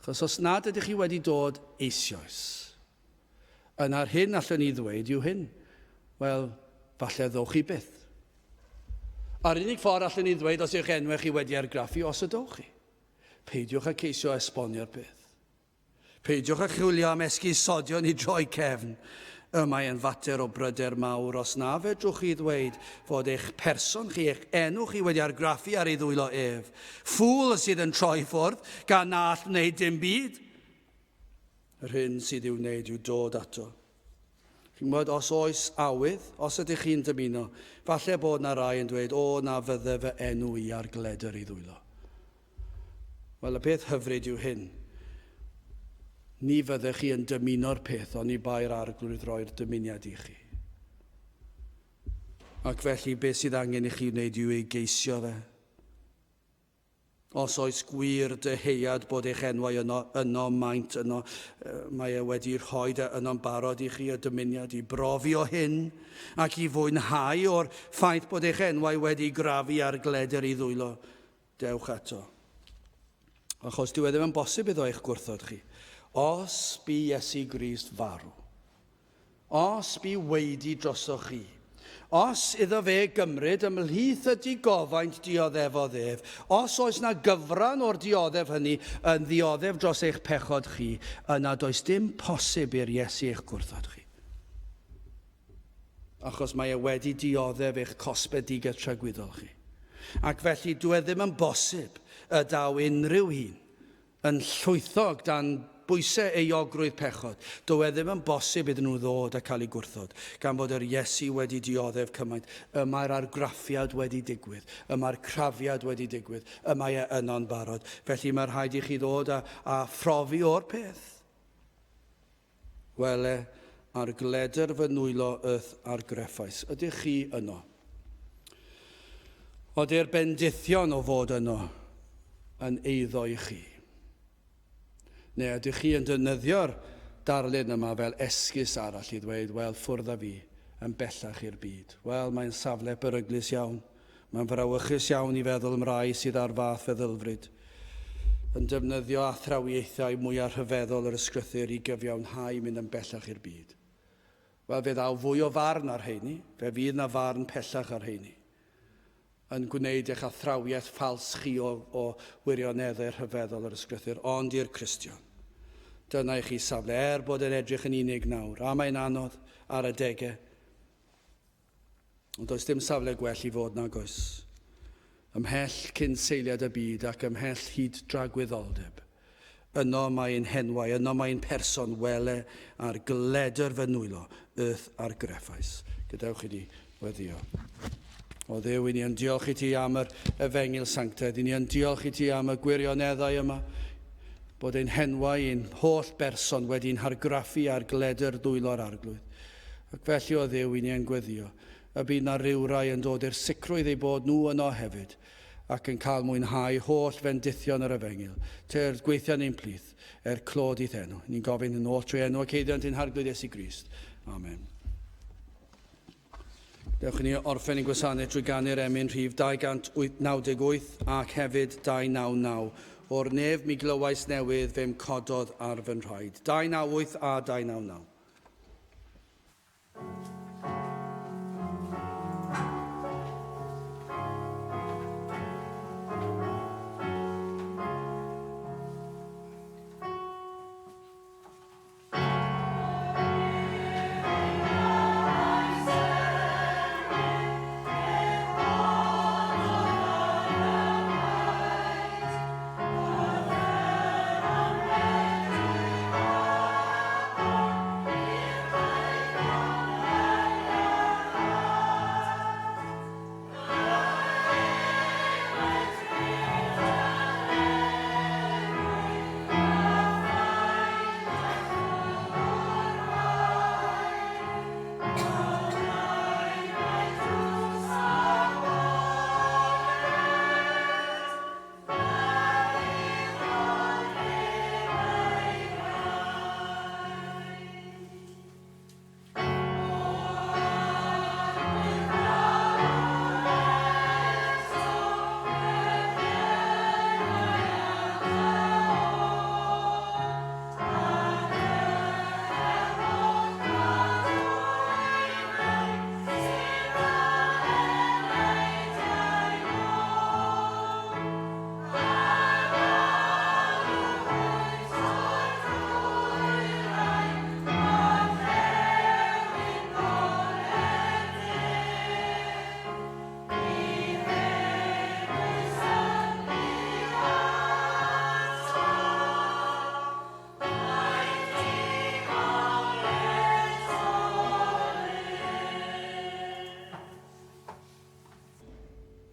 Achos os nad ydych chi wedi dod eisoes, yna'r hyn allwn ni ddweud yw hyn. Wel, falle ddowch chi byth. A'r unig ffordd allwn ni ddweud os yw'ch enwau chi wedi argraffu, os y dowch chi. Peidiwch â ceisio esbonio'r peth. Peidiwch â chwilio am esgusodion i droi cefn. Y mae yn fater o bryder mawr os na fedrwch chi ddweud fod eich person chi, eich enw chi wedi argraffu ar ei ddwylo ef. Ffŵl sydd yn troi ffwrdd gan na all wneud dim byd. Yr hyn sydd i'w wneud yw dod ato. Chi'n gwybod, os oes awydd, os ydych chi'n dymuno, falle bod na rai yn dweud, o, na fydde fy enw i ar gledr ei ddwylo. Wel, y peth hyfryd yw hyn. Ni fyddech chi yn dymuno'r peth oni bai'r arglwydd roi'r dymuniad i chi. Ac felly, beth sydd angen i chi wneud yw ei geisio fe. Os oes gwir dyheuad bod eich enwau yno, yno maent yno, mae e wedi rhoi e yno'n barod i chi y dymuniad i brofi o hyn ac i fwynhau o'r ffaith bod eich enwau wedi grafu ar gledr i ddwylo. Dewch ato. Achos dyw e ddim yn bosib iddo eich gwrthod chi. Os bu Iesu Grist farw, os bu waedu drosoch chi, os iddo fe gymryd ymhlith y digofaint dioddefodd ef, os oes na gyfran o'r dioddef hynny yn ddioddef dros eich pechod chi, yna does dim posib i'r Iesu eich gwrthod chi. Achos mae e wedi dioddef eich cosbedigaeth tragwyddol chi. Ac felly dyw e ddim yn bosib y daw unrhyw un yn llwythog dan bwysau euogrwydd pechod. Dyw e ddim yn bosib iddyn nhw ddod a cael eu gwrthod, gan fod yr Iesu wedi dioddef cymaint. Y mae'r argraffiad wedi digwydd, y mae'r crafiad wedi digwydd, y mae e yno'n barod. Felly mae rhaid i chi ddod a, a phrofi o'r peth. Wele, ar gledr fy nwylo y'th argreffais. Ydych chi yno? Ody'r bendithion o fod yno yn eiddo i chi? Neu ydych chi yn defnyddio'r darlun yma fel esgus arall i ddweud, wel, ffwrdd â fi, yn bellach i'r byd? Wel, mae'n safle beryglus iawn. Mae'n frawychus iawn i feddwl am rai sydd â'r fath feddylfryd, yn defnyddio athrawiaethau mwyaf rhyfeddol yr Ysgrythur i gyfiawnhau mynd yn bellach i'r byd. Wel, fe ddaw fwy o farn ar rheini, fe fydd na farn pellach ar rheini, yn gwneud eich athrawiaeth ffals chi o, o wirioneddau rhyfeddol yr Ysgrythur, ond i'r Cristion. Dyna i chi safle, er bod e'n edrych yn unig nawr, a mae'n anodd ar adegau, Ond does dim safle gwell i fod nag oes. Ymhell cyn seiliad y byd ac ymhell hyd dragwyddoldeb. Yno mae ein henwau, yno mae ein person, wele ar gledr fy nwylo, y'th argreffais. Gadewch i ni weddio. O Dduw, i ni yn diolch i ti am yr efengyl sanctaidd, i ni yn diolch i ti am y gwirioneddau yma, bod ein henwau, ein holl berson wedi'n hargraffu ar gledr ddwylo'r Arglwydd. Ac felly, o Dduw, i ni yn gweddio y bydd 'na rywrai yn dod i'r sicrwydd eu bod nhw yno hefyd, ac yn cael mwynhau holl fendithion yr Efengyl. Tyrd, gweithia yn ein plith, er clod i'th enw. Ni'n gofyn hyn oll trwy enw ac eiddiant ein Harglwydd Iesu Grist. Amen. Dewch i ni orffen ein gwasanaeth drwy ganu'r emyn rhif 298 ac hefyd 299. O'r nef mi glywais newydd fe'm cododd ar fy nhraed. 298 a 299.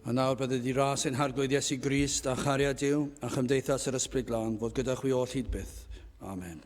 A nawr bydded i ras ein Harglwydd Iesu Grist a chariad Duw a chymdeithas yr Ysbryd Glân fod gyda chwi oll hyd byth. Amen.